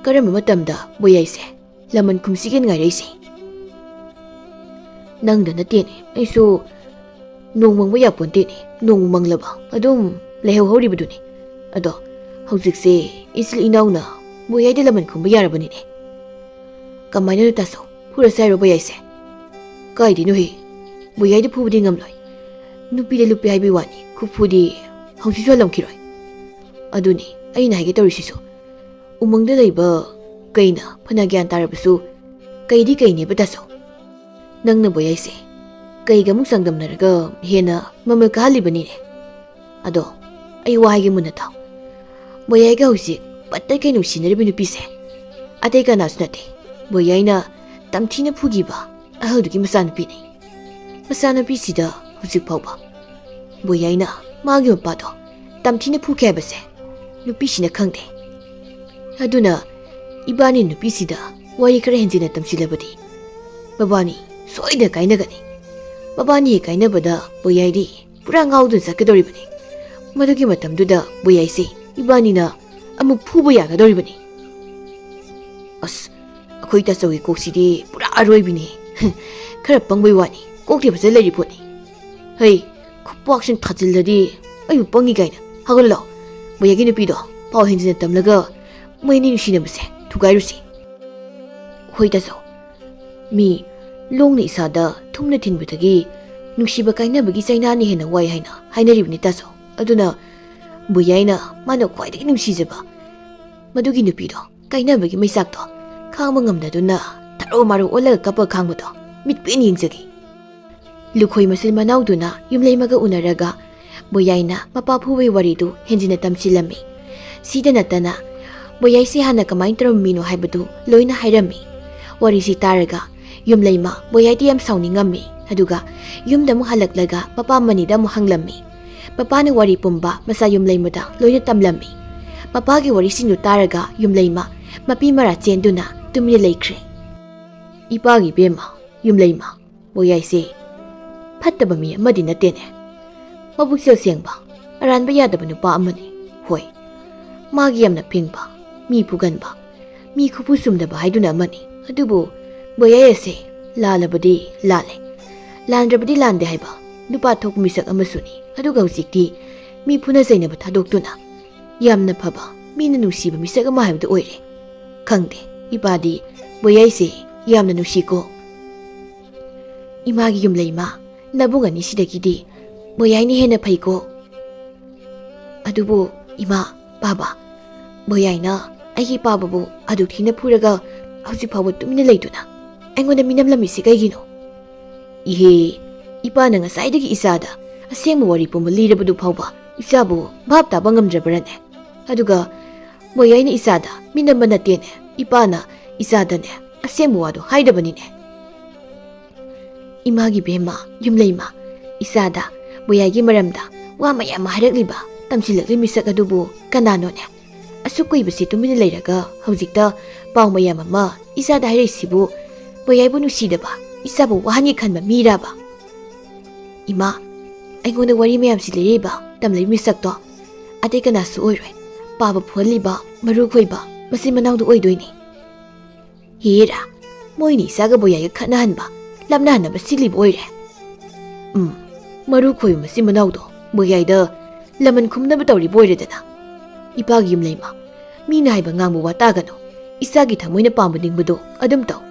ꯀꯔꯝꯕ ꯃꯇꯝꯗ ꯕꯣꯌꯥꯏꯁꯦ ꯂꯃꯟ ꯈꯨꯝꯁꯤꯒꯦꯅ ꯉꯥꯏꯔꯛꯏꯁꯦ꯫" "ꯅꯪꯗ ꯅꯠꯇꯦꯅꯦ, ꯑꯩꯁꯨ ꯅꯣꯡ ꯃꯪꯕ ꯌꯥꯄꯣꯟꯇꯦꯅꯦ, ꯅꯣꯡ ꯃꯪꯂꯕ ꯑꯗꯨꯝ ꯂꯩꯍꯧ ꯍꯧꯔꯤꯕꯗꯨꯅꯤ꯫ ꯑꯗꯣ ꯍꯧꯖꯤꯛꯁꯦ ꯏꯆꯤꯜ ꯏꯅꯥꯎꯅ ꯕꯣꯌꯥꯏꯗ ꯂꯃꯟ ꯈꯨꯝꯕ ꯌꯥꯔꯕꯅꯤꯅꯦ꯫" "ꯀꯃꯥꯏꯅꯅꯣ ꯇꯥꯆꯧ, ꯐꯨꯔꯁꯦ ꯍꯥꯏꯔꯣ ꯕꯣꯌꯥꯏꯁꯦ?" "ꯀꯥꯏꯗꯩꯅꯣꯍꯦ, ꯕꯣꯌꯥꯏꯗ ꯐꯨꯕꯗꯤ ꯉꯝꯂꯣꯏ꯫ ꯅꯨꯄꯤꯗ ꯂꯨꯞꯄꯦ ꯍꯥꯏꯕꯒꯤ ꯋꯥꯅꯤ, ꯈꯨꯐꯨꯗꯤ ꯍꯧꯖꯤꯛꯁꯨ ꯍꯜꯂꯝꯈꯤꯔꯣꯏ꯫ ꯑꯗꯨꯅꯤ ꯑꯩꯅ ꯍꯥꯏꯒꯦ ꯇꯧꯔꯤꯁꯤꯁꯨ, ꯎꯃꯪꯗ ꯂꯩꯕ ꯀꯩꯅ ꯐꯅ ꯒ꯭ꯌꯥꯟ ꯇꯥꯔꯕꯁꯨ ꯀꯩꯗꯤ ꯀꯩꯅꯦꯕ ꯇꯥꯆꯧ꯫ ꯅꯪꯅ ꯕꯣꯌꯥꯏꯁꯦ ꯀꯩꯒ ꯑꯃꯨꯛ ꯆꯥꯡꯗꯝꯅꯔꯒ ꯍꯦꯟꯅ ꯃꯃꯜ ꯀꯥꯍꯜꯂꯤꯕꯅꯤꯅꯦ꯫ ꯑꯗꯣ ꯑꯩ ꯋꯥ ꯍꯥꯏꯒꯦ ꯃꯨꯟꯅ ꯇꯥꯎ꯫ ꯕꯣꯌꯥꯏꯒ ꯍꯧꯖꯤꯛ ꯄꯠꯇꯩ ꯀꯩ ꯅꯨꯡꯁꯤꯅꯔꯤꯕ ꯅꯨꯄꯤꯁꯦ ꯑꯇꯩ ꯀꯅꯥꯁꯨ ꯅꯠꯇꯦ, ꯕꯣꯌꯥꯏꯅ ꯇꯝꯊꯤꯅ ꯐꯨꯈꯤꯕ ꯑꯍꯜꯗꯨꯒꯤ ꯃꯆꯥꯅꯨꯄꯤꯅꯤ꯫ ꯃꯆꯥꯅꯨꯄꯤꯁꯤꯗ ꯍꯧꯖꯤꯛ ꯐꯥꯎꯕ ꯕꯣꯌꯥꯏꯅ ꯃꯥꯒꯤ ꯃꯄꯥꯗꯣ ꯇꯝꯊꯤꯅ ꯐꯨꯈꯤ ꯍꯥꯏꯕꯁꯦ ꯅꯨꯄꯤꯁꯤꯅ ꯈꯪꯗꯦ꯫ ꯑꯗꯨꯅ ꯏꯕꯥꯅꯤ ꯅꯨꯄꯤꯁꯤꯗ ꯋꯥꯔꯤ ꯈꯔ ꯍꯦꯟꯖꯤꯟꯅ ꯇꯝꯁꯤꯜꯂꯕꯗꯤ ꯃꯕꯥꯅꯤ ꯁꯣꯏꯗꯅ ꯀꯥꯏꯅꯒꯅꯤ꯫ ꯃꯕꯥꯅꯤ ꯍꯦꯛ ꯀꯥꯏꯅꯕꯗ ꯕꯣꯌꯥꯏꯗꯤ ꯄꯨꯔꯥ ꯉꯥꯎꯗꯨꯅ ꯆꯠꯀꯗꯧꯔꯤꯕꯅꯤ꯫ ꯃꯗꯨꯒꯤ ꯃꯇꯝꯗꯨꯗ ꯕꯣꯌꯥꯏꯁꯦ ꯏꯕꯥꯅꯤꯅ ꯑꯃꯨꯛ ꯐꯨꯕ ꯌꯥꯒꯗꯧꯔꯤꯕꯅꯤ꯫ ꯑꯁ, ꯑꯩꯈꯣꯏ ꯇꯥꯆꯧꯒꯤ ꯀꯣꯛꯁꯤꯗꯤ ꯄꯨꯔꯥ ꯑꯔꯣꯏꯕꯤꯅꯤ꯫ ꯈꯔ ꯄꯪꯕꯩ ꯋꯥꯅꯤ, ꯀꯣꯛꯇꯤ ꯐꯖ ꯂꯩꯔꯤ ꯄꯣꯠꯅꯤ꯫ ꯍꯩ, ꯈꯨꯄꯥꯛꯁꯤꯅ ꯊꯥꯖꯤꯜꯂꯗꯤ ꯑꯩꯕꯨ ꯄꯪꯉꯤ ꯀꯥꯏꯅ꯫ ꯍꯧꯒꯠꯂꯣ, ꯕꯣꯌꯥꯏꯒꯤ ꯅꯨꯄꯤꯗꯣ ꯄꯥꯎ ꯍꯦꯟꯖꯤꯟꯅ ꯇꯝꯂꯒ ꯃꯣꯏ ꯑꯅꯤ ꯅꯨꯡꯁꯤꯅꯕꯁꯦ ꯊꯨꯒꯥꯏꯔꯨꯁꯤ꯫ ꯍꯣꯏ ꯇꯥꯆꯧ, ꯃꯤ ꯂꯣꯡꯅ ꯏꯁꯥꯗ ꯊꯨꯝꯅ ꯊꯤꯟꯕꯗꯒꯤ ꯅꯨꯡꯁꯤꯕ ꯀꯥꯏꯅꯕꯒꯤ ꯆꯩꯅꯥꯅ ꯍꯦꯟꯅ ꯋꯥꯏ ꯍꯥꯏꯅ ꯍꯥꯏꯅꯔꯤꯕꯅꯤ ꯇꯥꯆꯧ꯫ ꯑꯗꯨꯅ ꯕꯣꯌꯥꯏꯅ ꯃꯥꯅ ꯈ꯭ꯋꯥꯏꯗꯒꯤ ꯅꯨꯡꯁꯤꯖꯕ ꯃꯗꯨꯒꯤ ꯅꯨꯄꯤꯗꯣ ꯀꯥꯏꯅꯕꯒꯤ ꯃꯩꯆꯥꯛꯇꯣ ꯈꯥꯡꯕ ꯉꯝꯗꯗꯨꯅ ꯊꯔꯣ ꯃꯥꯔꯣ ꯑꯣꯜꯂꯒ ꯀꯞꯄ ꯈꯥꯡꯕꯗꯣ ꯃꯤꯠꯄꯦꯟ ꯌꯦꯡꯖꯒꯦ꯫ ꯂꯨꯈꯣꯏ ꯃꯆꯤꯟ ꯃꯅꯥꯎꯗꯨꯅ ꯌꯨꯝꯂꯩꯃꯒ ꯎꯅꯔꯒ ꯕꯣꯌꯥꯏꯅ ꯃꯄꯥ ꯐꯨꯕꯒꯤ ꯋꯥꯔꯤꯗꯨ ꯍꯦꯟꯖꯤꯟꯅ ꯇꯝꯁꯤꯜꯂꯝꯃꯤ꯫ ꯁꯤꯗ ꯅꯠꯇꯅ ꯕꯣꯌꯥꯏꯁꯦ ꯍꯥꯟꯅ ꯀꯃꯥꯏꯅ ꯇꯧꯔꯝꯃꯤꯅꯣ ꯍꯥꯏꯕꯗꯨ ꯂꯣꯏꯅ ꯍꯥꯏꯔꯝꯃꯤ꯫ ꯋꯥꯔꯤꯁꯤ ꯇꯥꯔꯒ ꯌꯨꯝꯂꯩꯃ ꯕꯣꯌꯥꯏꯗꯤ ꯌꯥꯝ ꯁꯥꯎꯅꯤꯡꯉꯝꯃꯤ꯫ ꯑꯗꯨꯒ ꯌꯨꯝꯗ ꯑꯃꯨꯛ ꯍꯜꯂꯛꯂꯒ ꯃꯄꯥ ꯃꯅꯤꯗ ꯑꯃꯨꯛ ꯍꯪꯂꯝꯃꯤ꯫ ꯃꯄꯥꯅ ꯋꯥꯔꯤ ꯄꯨꯝꯕ ꯃꯆꯥ ꯌꯨꯝꯂꯩꯃꯗ ꯂꯣꯏꯅ ꯇꯝꯂꯝꯃꯤ꯫ ꯃꯄꯥꯒꯤ ꯋꯥꯔꯤꯁꯤꯡꯗꯨ ꯇꯥꯔꯒ ꯌꯨꯝꯂꯩꯃ ꯃꯄꯤ ꯃꯔꯥ ꯆꯦꯟꯗꯨꯅ ꯇꯨꯃꯤꯟꯅ ꯂꯩꯈ꯭ꯔꯦ꯫ ꯏꯄꯥꯒꯤ ꯏꯕꯦꯝꯃ, ꯌꯨꯝꯂꯩꯃ, ꯕꯣꯌꯥꯏꯁꯦ ꯐꯠꯇꯕ ꯃꯤ ꯑꯃꯗꯤ ꯅꯠꯇꯦꯅꯦ꯫ ꯃꯕꯨꯛꯆꯦꯜ ꯁꯦꯡꯕ, ꯑꯔꯥꯟꯕ ꯌꯥꯗꯕ ꯅꯨꯄꯥ ꯑꯃꯅꯤ꯫ ꯍꯣꯏ, ꯃꯥꯒꯤ ꯌꯥꯝꯅ ꯐꯤꯡꯕ, ꯃꯤ ꯐꯨꯒꯟꯕ, ꯃꯤ ꯈꯨꯐꯨ ꯆꯨꯝꯗꯕ ꯍꯥꯏꯗꯨꯅ ꯑꯃꯅꯤ꯫ ꯑꯗꯨꯕꯨ ꯕꯣꯌꯥꯏ ꯑꯁꯦ ꯂꯥꯜꯂꯕꯗꯤ ꯂꯥꯜꯂꯦ, ꯂꯥꯟꯗ꯭ꯔꯕꯗꯤ ꯂꯥꯟꯗꯦ ꯍꯥꯏꯕ ꯅꯨꯄꯥ ꯊꯣꯛꯄ ꯃꯤꯁꯛ ꯑꯃꯁꯨꯅꯤ꯫ ꯑꯗꯨꯒ ꯍꯧꯖꯤꯛꯇꯤ ꯃꯤ ꯐꯨꯅ ꯆꯩꯅꯕ ꯊꯥꯗꯣꯛꯇꯨꯅ ꯌꯥꯝꯅ ꯐꯕ, ꯃꯤꯅ ꯅꯨꯡꯁꯤꯕ ꯃꯤꯁꯛ ꯑꯃ ꯍꯥꯏꯕꯗꯨ ꯑꯣꯏꯔꯦ꯫ ꯈꯪꯗꯦ, ꯏꯄꯥꯗꯤ ꯕꯣꯌꯥꯏꯁꯦ ꯌꯥꯝꯅ ꯅꯨꯡꯁꯤꯀꯣ꯫ ꯏꯃꯥꯒꯤ ꯌꯨꯝꯂꯩꯃ, ꯅꯕꯨꯡ ꯑꯅꯤꯁꯤꯗꯒꯤꯗꯤ ꯕꯣꯌꯥꯏꯅ ꯍꯦꯟꯅ ꯐꯩꯀꯣ꯫ ꯑꯗꯨꯕꯨ ꯏꯃꯥ, ꯄꯥꯕ, ꯕꯣꯌꯥꯏꯅ ꯑꯩꯒꯤ ꯄꯥꯕꯕꯨ ꯑꯗꯨꯛ ꯊꯤꯅ ꯐꯨꯔꯒ ꯍꯧꯖꯤꯛ ꯐꯥꯎꯕ ꯇꯨꯃꯤꯟꯅ ꯂꯩꯗꯨꯅ ꯑꯩꯉꯣꯟꯗ ꯃꯤꯅꯝꯂꯝꯃꯤꯁꯤ ꯀꯩꯒꯤꯅꯣ? ꯏꯍꯦ, ꯏꯄꯥꯅ ꯉꯁꯥꯏꯗꯒꯤ ꯏꯆꯥꯗ ꯑꯁꯦꯡꯕ ꯋꯥꯔꯤ ꯄꯨꯝꯕ ꯂꯤꯔꯕꯗꯨ ꯐꯥꯎꯕ ꯏꯆꯥꯕꯨ ꯚꯥꯞ ꯇꯥꯕ ꯉꯝꯗ꯭ꯔꯕꯔꯅꯦ? ꯑꯗꯨꯒ ꯕꯣꯌꯥꯏꯅ ꯏꯆꯥꯗ ꯃꯤꯅꯝꯕ ꯅꯠꯇꯦꯅꯦ, ꯏꯄꯥꯅ ꯏꯆꯥꯗꯅꯦ ꯑꯁꯦꯡꯕ ꯋꯥꯗꯨ ꯍꯥꯏꯗꯕꯅꯤꯅꯦ꯫ ꯏꯃꯥꯒꯤ ꯕꯦꯝꯃ, ꯌꯨꯝꯂꯩꯃ, ꯏꯆꯥꯗ ꯕꯣꯌꯥꯏꯒꯤ ꯃꯔꯝꯗ ꯋꯥ ꯃꯌꯥꯝ ꯑꯃ ꯍꯥꯏꯔꯛꯂꯤꯕ, ꯇꯝꯁꯤꯜꯂꯛꯂꯤ ꯃꯤꯁꯛ ꯑꯗꯨꯕꯨ ꯀꯅꯥꯅꯣꯅꯦ? ꯁꯨꯛ ꯀꯨꯏꯕꯁꯤ ꯇꯨꯃꯤꯟꯅ ꯂꯩꯔꯒ ꯍꯧꯖꯤꯛꯇ ꯄꯥꯎ ꯃꯌꯥꯝ ꯑꯃ ꯏꯆꯥꯗ ꯍꯥꯏꯔꯛꯏꯁꯤꯕꯨ ꯃꯌꯥꯏꯕꯨ ꯅꯨꯡꯁꯤꯗꯕ, ꯏꯆꯥꯕꯨ ꯋꯥꯍꯟꯒꯦ ꯈꯟꯕ ꯃꯤꯔꯕ? ꯏꯃꯥ, ꯑꯩꯉꯣꯟꯗ ꯋꯥꯔꯤ ꯃꯌꯥꯝꯁꯤ ꯂꯤꯔꯤꯕ ꯇꯝꯂꯩ ꯃꯤꯁꯛꯇꯣ ꯑꯇꯩ ꯀꯅꯥꯁꯨ ꯑꯣꯏꯔꯣꯏ꯫ ꯄꯥꯕ ꯐꯣꯜꯂꯤꯕ, ꯃꯔꯨ ꯈꯣꯏꯕ ꯃꯆꯤꯟ ꯃꯅꯥꯎꯗꯨ ꯑꯣꯏꯗꯣꯏꯅꯤ꯫ ꯍꯦꯔꯥ, ꯃꯣꯏꯅ ꯏꯆꯥꯒ ꯕꯣꯌꯥꯏꯒ ꯈꯠꯅꯍꯟꯕ, ꯂꯥꯞꯅꯍꯟꯅꯕ ꯁꯤꯜꯂꯤꯕ ꯑꯣꯏꯔꯦ꯫ ꯎꯝ, ꯃꯔꯨ ꯈꯣꯏꯕ ꯃꯆꯤꯟ ꯃꯅꯥꯎꯗꯣ ꯕꯣꯌꯥꯏꯗ ꯂꯃꯟ ꯈꯨꯝꯅꯕ ꯇꯧꯔꯤꯕ ꯑꯣꯏꯔꯦꯗꯅ꯫ ꯏꯄꯥꯒꯤ ꯌꯨꯝꯂꯩꯃ, ꯃꯤꯅ ꯍꯥꯏꯕ ꯉꯥꯡꯕ ꯋꯥ ꯇꯥꯒꯅꯨ꯫ ꯏꯆꯥꯒꯤ ꯊꯃꯣꯏꯅ ꯄꯥꯝꯕ ꯅꯤꯡꯕꯗꯣ ꯑꯗꯨꯝ ꯇꯧ꯫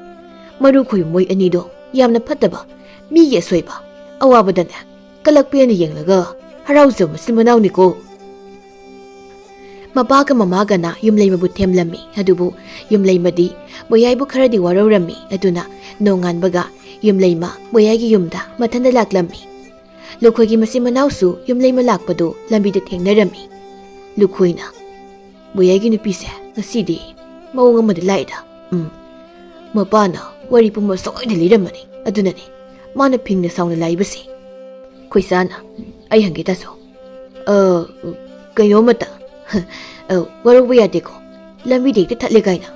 ꯃꯔꯨ ꯈꯣꯏꯕ ꯃꯣꯏ ꯑꯅꯤꯗꯣ ꯌꯥꯝꯅ ꯐꯠꯇꯕ, ꯃꯤꯒꯤ ꯑꯁꯣꯏꯕ, ꯑꯋꯥꯕꯗꯅꯦ ꯀꯂꯛꯄ ꯑꯣꯏꯅ ꯌꯦꯡꯂꯒ ꯍꯔꯥꯎꯖꯕ ꯃꯆꯤꯟ ꯃꯅꯥꯎꯅꯤꯀꯣ꯫ ꯃꯄꯥꯒ ꯃꯃꯥꯒꯅ ꯌꯨꯝꯂꯩꯃꯕꯨ ꯊꯦꯝꯂꯝꯃꯤ꯫ ꯑꯗꯨꯕꯨ ꯌꯨꯝꯂꯩꯃꯗꯤ ꯕꯣꯌꯥꯏꯕꯨ ꯈꯔꯗꯤ ꯋꯥꯔꯧꯔꯝꯃꯤ꯫ ꯑꯗꯨꯅ ꯅꯣꯡꯉꯥꯟꯕꯒ ꯌꯨꯝꯂꯩꯃ ꯕꯣꯌꯥꯏꯒꯤ ꯌꯨꯝꯗ ꯃꯊꯟꯇ ꯂꯥꯛꯂꯝꯃꯤ꯫ ꯂꯨꯈꯣꯏꯒꯤ ꯃꯆꯤꯟ ꯃꯅꯥꯎꯁꯨ ꯌꯨꯝꯂꯩꯃ ꯂꯥꯛꯄꯗꯨ ꯂꯝꯕꯤꯗ ꯊꯦꯡꯅꯔꯝꯃꯤ꯫ ꯂꯨꯈꯣꯏꯅ, "ꯕꯣꯌꯥꯏꯒꯤ ꯅꯨꯄꯤꯁꯦ ꯉꯁꯤꯗꯤ ꯃꯑꯣꯡ ꯑꯃꯗ ꯂꯥꯛꯏꯗ꯫ ꯎꯝ, ꯃꯄꯥꯅ ꯋꯥꯔꯤ ꯄꯨꯝꯕ ꯁꯣꯏꯗ ꯂꯤꯔꯝꯃꯅꯤ꯫ ꯑꯗꯨꯅꯅꯤ ꯃꯥꯅ ꯐꯤꯡꯅ ꯁꯥꯎꯅ ꯂꯥꯛꯏꯕꯁꯦ꯫" ꯈꯣꯏꯁꯥꯅ, "ꯑꯩ ꯍꯪꯒꯦ ꯇꯥꯁꯣ꯫ ꯑ, ꯀꯩꯅꯣꯝꯃꯇ, ꯑ, ꯋꯥꯔꯧꯕ ꯌꯥꯗꯦꯀꯣ꯫ ꯂꯝꯕꯤꯗ ꯍꯦꯛꯇ ꯊꯠꯂꯦ ꯀꯥꯏꯅ꯫"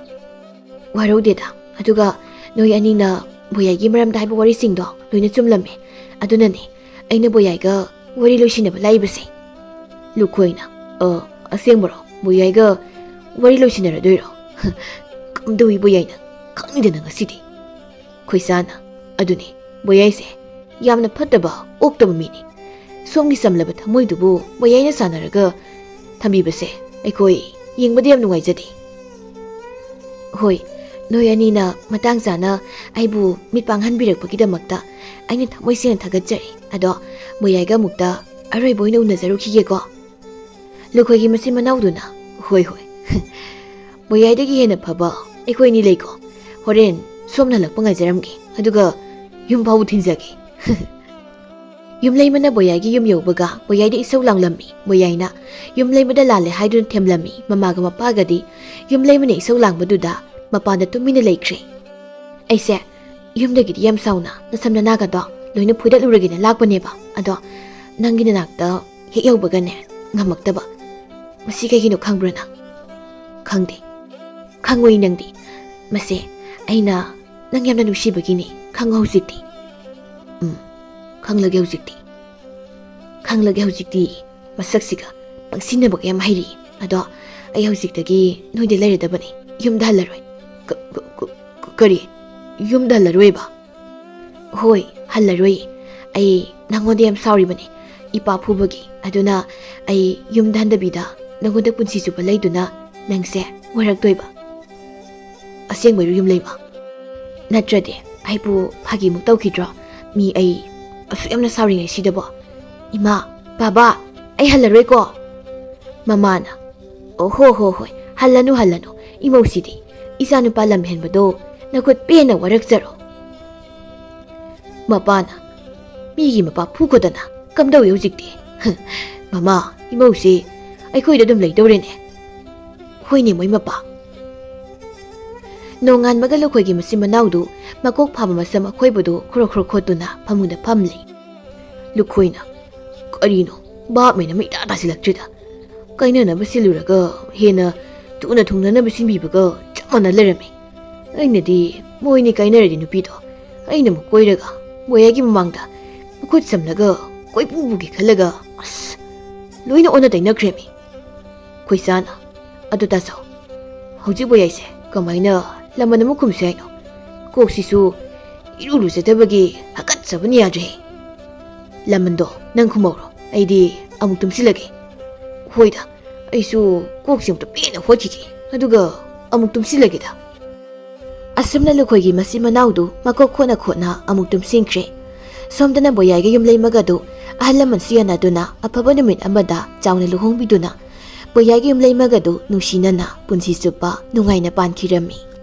"ꯋꯥꯔꯧꯗꯦꯗ꯫ ꯑꯗꯨꯒ ꯅꯣꯏ ꯑꯅꯤꯅ ꯕꯣꯌꯥꯏꯒꯤ ꯃꯔꯝꯗ ꯍꯥꯏꯕ ꯋꯥꯔꯤꯁꯤꯡꯗꯣ ꯂꯣꯏꯅ ꯆꯨꯝꯂꯝꯃꯦ꯫ ꯑꯗꯨꯅꯅꯦ ꯑꯩꯅ ꯕꯣꯌꯥꯏꯒ ꯋꯥꯔꯤ ꯂꯣꯏꯁꯤꯟꯅꯕ ꯂꯥꯛꯏꯕꯁꯦ꯫" ꯂꯨꯈꯣꯏꯅ, "ꯑ, ꯑꯁꯦꯡꯕꯔꯣ? ꯕꯣꯌꯥꯏꯒ ꯋꯥꯔꯤ ꯂꯣꯏꯁꯤꯟꯅꯔꯗꯣꯏꯔꯣ? ꯀꯝꯗꯧꯏ ꯕꯣꯌꯥꯏꯅ ꯈꯪꯗꯅ ꯉꯁꯤꯗꯤ?" ꯈꯣꯏꯁꯥꯅ, "ꯑꯗꯨꯅꯦ, ꯕꯣꯌꯥꯏꯁꯦ ꯌꯥꯝꯅ ꯐꯠꯇꯕ, ꯑꯣꯛꯇꯕ ꯃꯤꯅꯤ꯫ ꯁꯣꯝꯒꯤ ꯆꯝꯂꯕ ꯊꯃꯣꯏꯗꯨꯕꯨ ꯕꯣꯌꯥꯏꯅ ꯁꯥꯟꯅꯔꯒ ꯊꯝꯕꯤꯕꯁꯦ ꯑꯩꯈꯣꯏ ꯌꯦꯡꯕꯗ ꯌꯥꯝ ꯅꯨꯡꯉꯥꯏꯖꯗꯦ꯫" "ꯍꯣꯏ, ꯅꯣꯏ ꯑꯅꯤꯅ ꯃꯇꯥꯡ ꯆꯥꯅ ꯑꯩꯕꯨ ꯃꯤꯠ ꯄꯥꯡꯍꯟꯕꯤꯔꯛꯄꯒꯤꯗꯃꯛꯇ ꯑꯩꯅ ꯊꯃꯣꯏ ꯁꯦꯡꯅ ꯊꯥꯒꯠꯆꯔꯤ꯫ ꯑꯗꯣ ꯕꯣꯌꯥꯏꯒ ꯑꯃꯨꯛꯇ ꯑꯔꯣꯏꯕ ꯑꯣꯏꯅ ꯎꯅꯖꯔꯨꯈꯤꯒꯦꯀꯣ꯫" ꯂꯨꯈꯣꯏꯒꯤ ꯃꯆꯤꯟ ꯃꯅꯥꯎꯗꯨꯅ, "ꯍꯣꯏ, ꯍꯣꯏ꯫ ꯕꯣꯌꯥꯏꯗꯒꯤ ꯍꯦꯟꯅ ꯐꯕ ꯑꯩꯈꯣꯏ ꯑꯅꯤ ꯂꯩꯀꯣ꯫ ꯍꯣꯔꯦꯟ ꯁꯣꯝꯅ ꯍꯜꯂꯛꯄ ꯉꯥꯏꯖꯔꯝꯒꯦ꯫ ꯑꯗꯨꯒ ꯌꯨꯝ ꯐꯥꯎꯕ ꯊꯤꯟꯖꯒꯦ꯫" ꯌꯨꯝꯂꯩꯃꯅ ꯕꯣꯌꯥꯏꯒꯤ ꯌꯨꯝ ꯌꯧꯕꯒ ꯕꯣꯌꯥꯏꯗ ꯏꯁꯧ ꯂꯥꯡꯂꯝꯃꯤ꯫ ꯕꯣꯌꯥꯏꯅ ꯌꯨꯝꯂꯩꯃꯗ ꯂꯥꯜꯂꯦ ꯍꯥꯏꯗꯨꯅ ꯊꯦꯝꯂꯝꯃꯤ꯫ ꯃꯃꯥꯒ ꯃꯄꯥꯒꯗꯤ ꯌꯨꯝꯂꯩꯃꯅ ꯏꯁꯧ ꯂꯥꯡꯕꯗꯨꯗ ꯃꯄꯥꯟꯗ ꯇꯨꯃꯤꯟꯅ ꯂꯩꯈ꯭ꯔꯦ꯫ "ꯑꯩꯁꯦ ꯌꯨꯝꯗꯒꯤꯗꯤ ꯌꯥꯝ ꯁꯥꯎꯅ ꯅꯁꯝ ꯅꯅꯥꯒꯗꯣ ꯂꯣꯏꯅ ꯐꯣꯏꯗꯠꯂꯨꯔꯒꯦꯅ ꯂꯥꯛꯄꯅꯦꯕ꯫ ꯑꯗꯣ ꯅꯪꯒꯤ ꯅꯅꯥꯛꯇ ꯍꯦꯛ ꯌꯧꯕꯒꯅꯦ ꯉꯝꯃꯛꯇꯕ꯫ ꯃꯁꯤ ꯀꯩꯒꯤꯅꯣ ꯈꯪꯕ꯭ꯔꯥ ꯅꯪ?" "ꯈꯪꯗꯦ, ꯈꯪꯉꯣꯏ ꯅꯪꯗꯤ꯫ ꯃꯁꯦ ꯑꯩꯅ ꯅꯪ ꯌꯥꯝꯅ ꯅꯨꯡꯁꯤꯕꯒꯤꯅꯤ, ꯈꯪꯉꯣ ꯍꯧꯖꯤꯛꯇꯤ꯫" "ꯎꯝ, ꯈꯪꯂꯒꯦ ꯍꯧꯖꯤꯛꯇꯤ꯫ ꯈꯪꯂꯒꯦ ꯍꯧꯖꯤꯛꯇꯤ꯫" ꯃꯁꯛꯁꯤꯒ ꯄꯪꯁꯤꯟꯅꯕꯒ ꯌꯥꯝ ꯍꯩꯔꯤ꯫ "ꯑꯗꯣ ꯑꯩ ꯍꯧꯖꯤꯛꯇꯒꯤ ꯅꯣꯏꯗ ꯂꯩꯔꯗꯕꯅꯤ, ꯌꯨꯝꯗ ꯍꯜꯂꯔꯣꯏ꯫" "ꯀ-, ꯀ-, ꯀ-, ꯀ-, ꯀꯔꯤ? ꯌꯨꯝꯗ ꯍꯜꯂꯔꯣꯏꯕ?" "ꯍꯣꯏ, ꯍꯜꯂꯔꯣꯏ꯫ ꯑꯩ ꯅꯪꯉꯣꯟꯗ ꯌꯥꯝ ꯁꯥꯎꯔꯤꯕꯅꯤ, ꯏꯄꯥ ꯐꯨꯕꯒꯤ꯫ ꯑꯗꯨꯅ ꯑꯩ ꯌꯨꯝꯗ ꯍꯟꯗꯕꯤꯗ ꯅꯪꯉꯣꯟꯗ ꯄꯨꯟꯁꯤ ꯆꯨꯞꯄ ꯂꯩꯗꯨꯅ ꯅꯪꯁꯦ ꯋꯥꯔꯛꯇꯣꯏꯕ꯫" "ꯑꯁꯦꯡꯕꯩꯔꯣ ꯌꯨꯝ ꯂꯩꯕ? ꯅꯠꯇ꯭ꯔꯗꯤ ꯑꯩꯕꯨ ꯐꯥꯒꯤꯃꯨꯛ ꯇꯧꯈꯤꯗ꯭ꯔꯣ? ꯃꯤ ꯑꯩ ꯑꯁꯨꯛ ꯌꯥꯝꯅ ꯁꯥꯎꯔꯤꯉꯩꯁꯤꯗꯕꯣ?" "ꯏꯃꯥ, ꯕꯥꯕꯥ, ꯑꯩ ꯍꯜꯂꯔꯣꯏꯀꯣ꯫" ꯃꯃꯥꯅ, "ꯑꯣ ꯍꯣ ꯍꯣ ꯍꯣꯏ, ꯍꯜꯂꯅꯨ ꯍꯜꯂꯅꯨ, ꯏꯃꯧꯁꯤꯗꯤ, ꯏꯆꯥꯅꯨꯄꯥ ꯂꯝ ꯍꯦꯟꯕꯗꯣ ꯅꯈꯨꯠ ꯄꯦꯟꯅ ꯋꯥꯔꯛꯆꯔꯣ꯫" ꯃꯄꯥꯅ, "ꯃꯤꯒꯤ ꯃꯄꯥ ꯐꯨꯈꯣꯗꯅ ꯀꯝꯗꯧꯏ ꯍꯧꯖꯤꯛꯇꯤ?" "ꯃꯃꯥ, ꯏꯃꯧꯁꯤ ꯑꯩꯈꯣꯏꯗ ꯑꯗꯨꯝ ꯂꯩꯗꯧꯔꯦꯅꯦ꯫" "ꯍꯣꯏꯅꯦ ꯃꯣꯏ ꯃꯄꯥ꯫" ꯅꯣꯡꯉꯥꯟꯕꯒ ꯂꯨꯈꯣꯏꯒꯤ ꯃꯆꯤꯟ ꯃꯅꯥꯎꯗꯨ ꯃꯀꯣꯛ ꯐꯥꯕ ꯃꯁꯝ ꯑꯈꯣꯏꯕꯗꯨ ꯈꯣꯔꯣ ꯈꯣꯔꯣ ꯈꯣꯠꯇꯨꯅ ꯐꯃꯨꯡꯗ ꯐꯝꯂꯤ꯫ ꯂꯨꯈꯣꯏꯅ, "ꯀꯔꯤꯅꯣ, ꯚꯥꯞ ꯃꯦꯟ ꯑꯃ ꯏꯇꯥ ꯇꯥꯁꯤꯜꯂꯛꯇ꯭ꯔꯤꯗ꯫ ꯀꯥꯏꯅꯅꯕ ꯁꯤꯜꯂꯨꯔꯒ ꯍꯦꯟꯅ ꯊꯨꯅ ꯊꯨꯡꯅꯅꯕ ꯁꯤꯟꯕꯤꯕꯒ ꯆꯞ ꯃꯥꯟꯅ ꯂꯩꯔꯝꯃꯤ꯫ ꯑꯩꯅꯗꯤ ꯃꯣꯏꯅꯤ ꯀꯥꯏꯅꯔꯗꯤ ꯅꯨꯄꯤꯗꯣ ꯑꯩꯅ ꯑꯃꯨꯛ ꯀꯣꯏꯔꯒ ꯕꯣꯌꯥꯒꯤ ꯃꯃꯥꯡꯗ ꯃꯈꯨꯠ ꯁꯝꯂꯒ ꯀꯣꯏꯄꯨ ꯄꯨꯒꯦ ꯈꯜꯂꯒ, ꯑꯁ, ꯂꯣꯏꯅ ꯑꯣꯟꯅ ꯇꯩꯅꯈ꯭ꯔꯦꯃꯤ꯫" ꯈꯣꯏꯁꯥꯅ, "ꯑꯗꯨ ꯇꯥꯆꯧ, ꯍꯧꯖꯤꯛ ꯕꯣꯌꯥꯏꯁꯦ ꯀꯃꯥꯏꯅ ꯂꯃꯟ ꯑꯃꯨꯛ ꯈꯨꯝꯁꯦ ꯍꯥꯏꯅꯣ? ꯀꯣꯛꯁꯤꯁꯨ ꯏꯔꯨ ꯂꯨꯖꯗꯕꯒꯤ ꯍꯥꯀꯠꯆꯕꯅ ꯌꯥꯗ꯭ꯔꯦ꯫" "ꯂꯃꯟꯗꯣ ꯅꯪ ꯈꯨꯝꯍꯧꯔꯣ, ꯑꯩꯗꯤ ꯑꯃꯨꯛ ꯇꯨꯝꯁꯤꯜꯂꯒꯦ꯫" "ꯍꯣꯏꯗ, ꯑꯩꯁꯨ ꯀꯣꯛꯁꯦ ꯑꯃꯨꯛꯇ ꯄꯦꯟꯅ ꯍꯣꯠꯈꯤꯒꯦ, ꯑꯗꯨꯒ ꯑꯃꯨꯛ ꯇꯨꯝꯁꯤꯜꯂꯒꯦꯗ꯫" ꯑꯁꯨꯝꯅ ꯂꯨꯈꯣꯏꯒꯤ ꯃꯆꯤꯟ ꯃꯅꯥꯎꯗꯨ ꯃꯀꯣꯛ ꯈꯣꯠꯅ ꯈꯣꯠꯅ ꯑꯃꯨꯛ ꯇꯨꯝꯁꯤꯟꯈ꯭ꯔꯦ꯫ ꯁꯣꯝꯗꯅ ꯕꯣꯌꯥꯏꯒ ꯌꯨꯝꯂꯩꯃꯒꯗꯨ ꯑꯍꯜ ꯂꯃꯟꯁꯨ ꯌꯥꯅꯗꯨꯅ ꯑꯐꯕ ꯅꯨꯃꯤꯠ ꯑꯃꯗ ꯆꯥꯎꯅ ꯂꯨꯍꯣꯡꯕꯤꯗꯨꯅ ꯕꯣꯌꯥꯏꯒ ꯌꯨꯝꯂꯩꯃꯒꯗꯨ ꯅꯨꯡꯁꯤꯅꯅ ꯄꯨꯟꯁꯤ ꯆꯨꯞꯄ ꯅꯨꯡꯉꯥꯏꯅ ꯄꯥꯟꯈꯤꯔꯝꯃꯤ꯫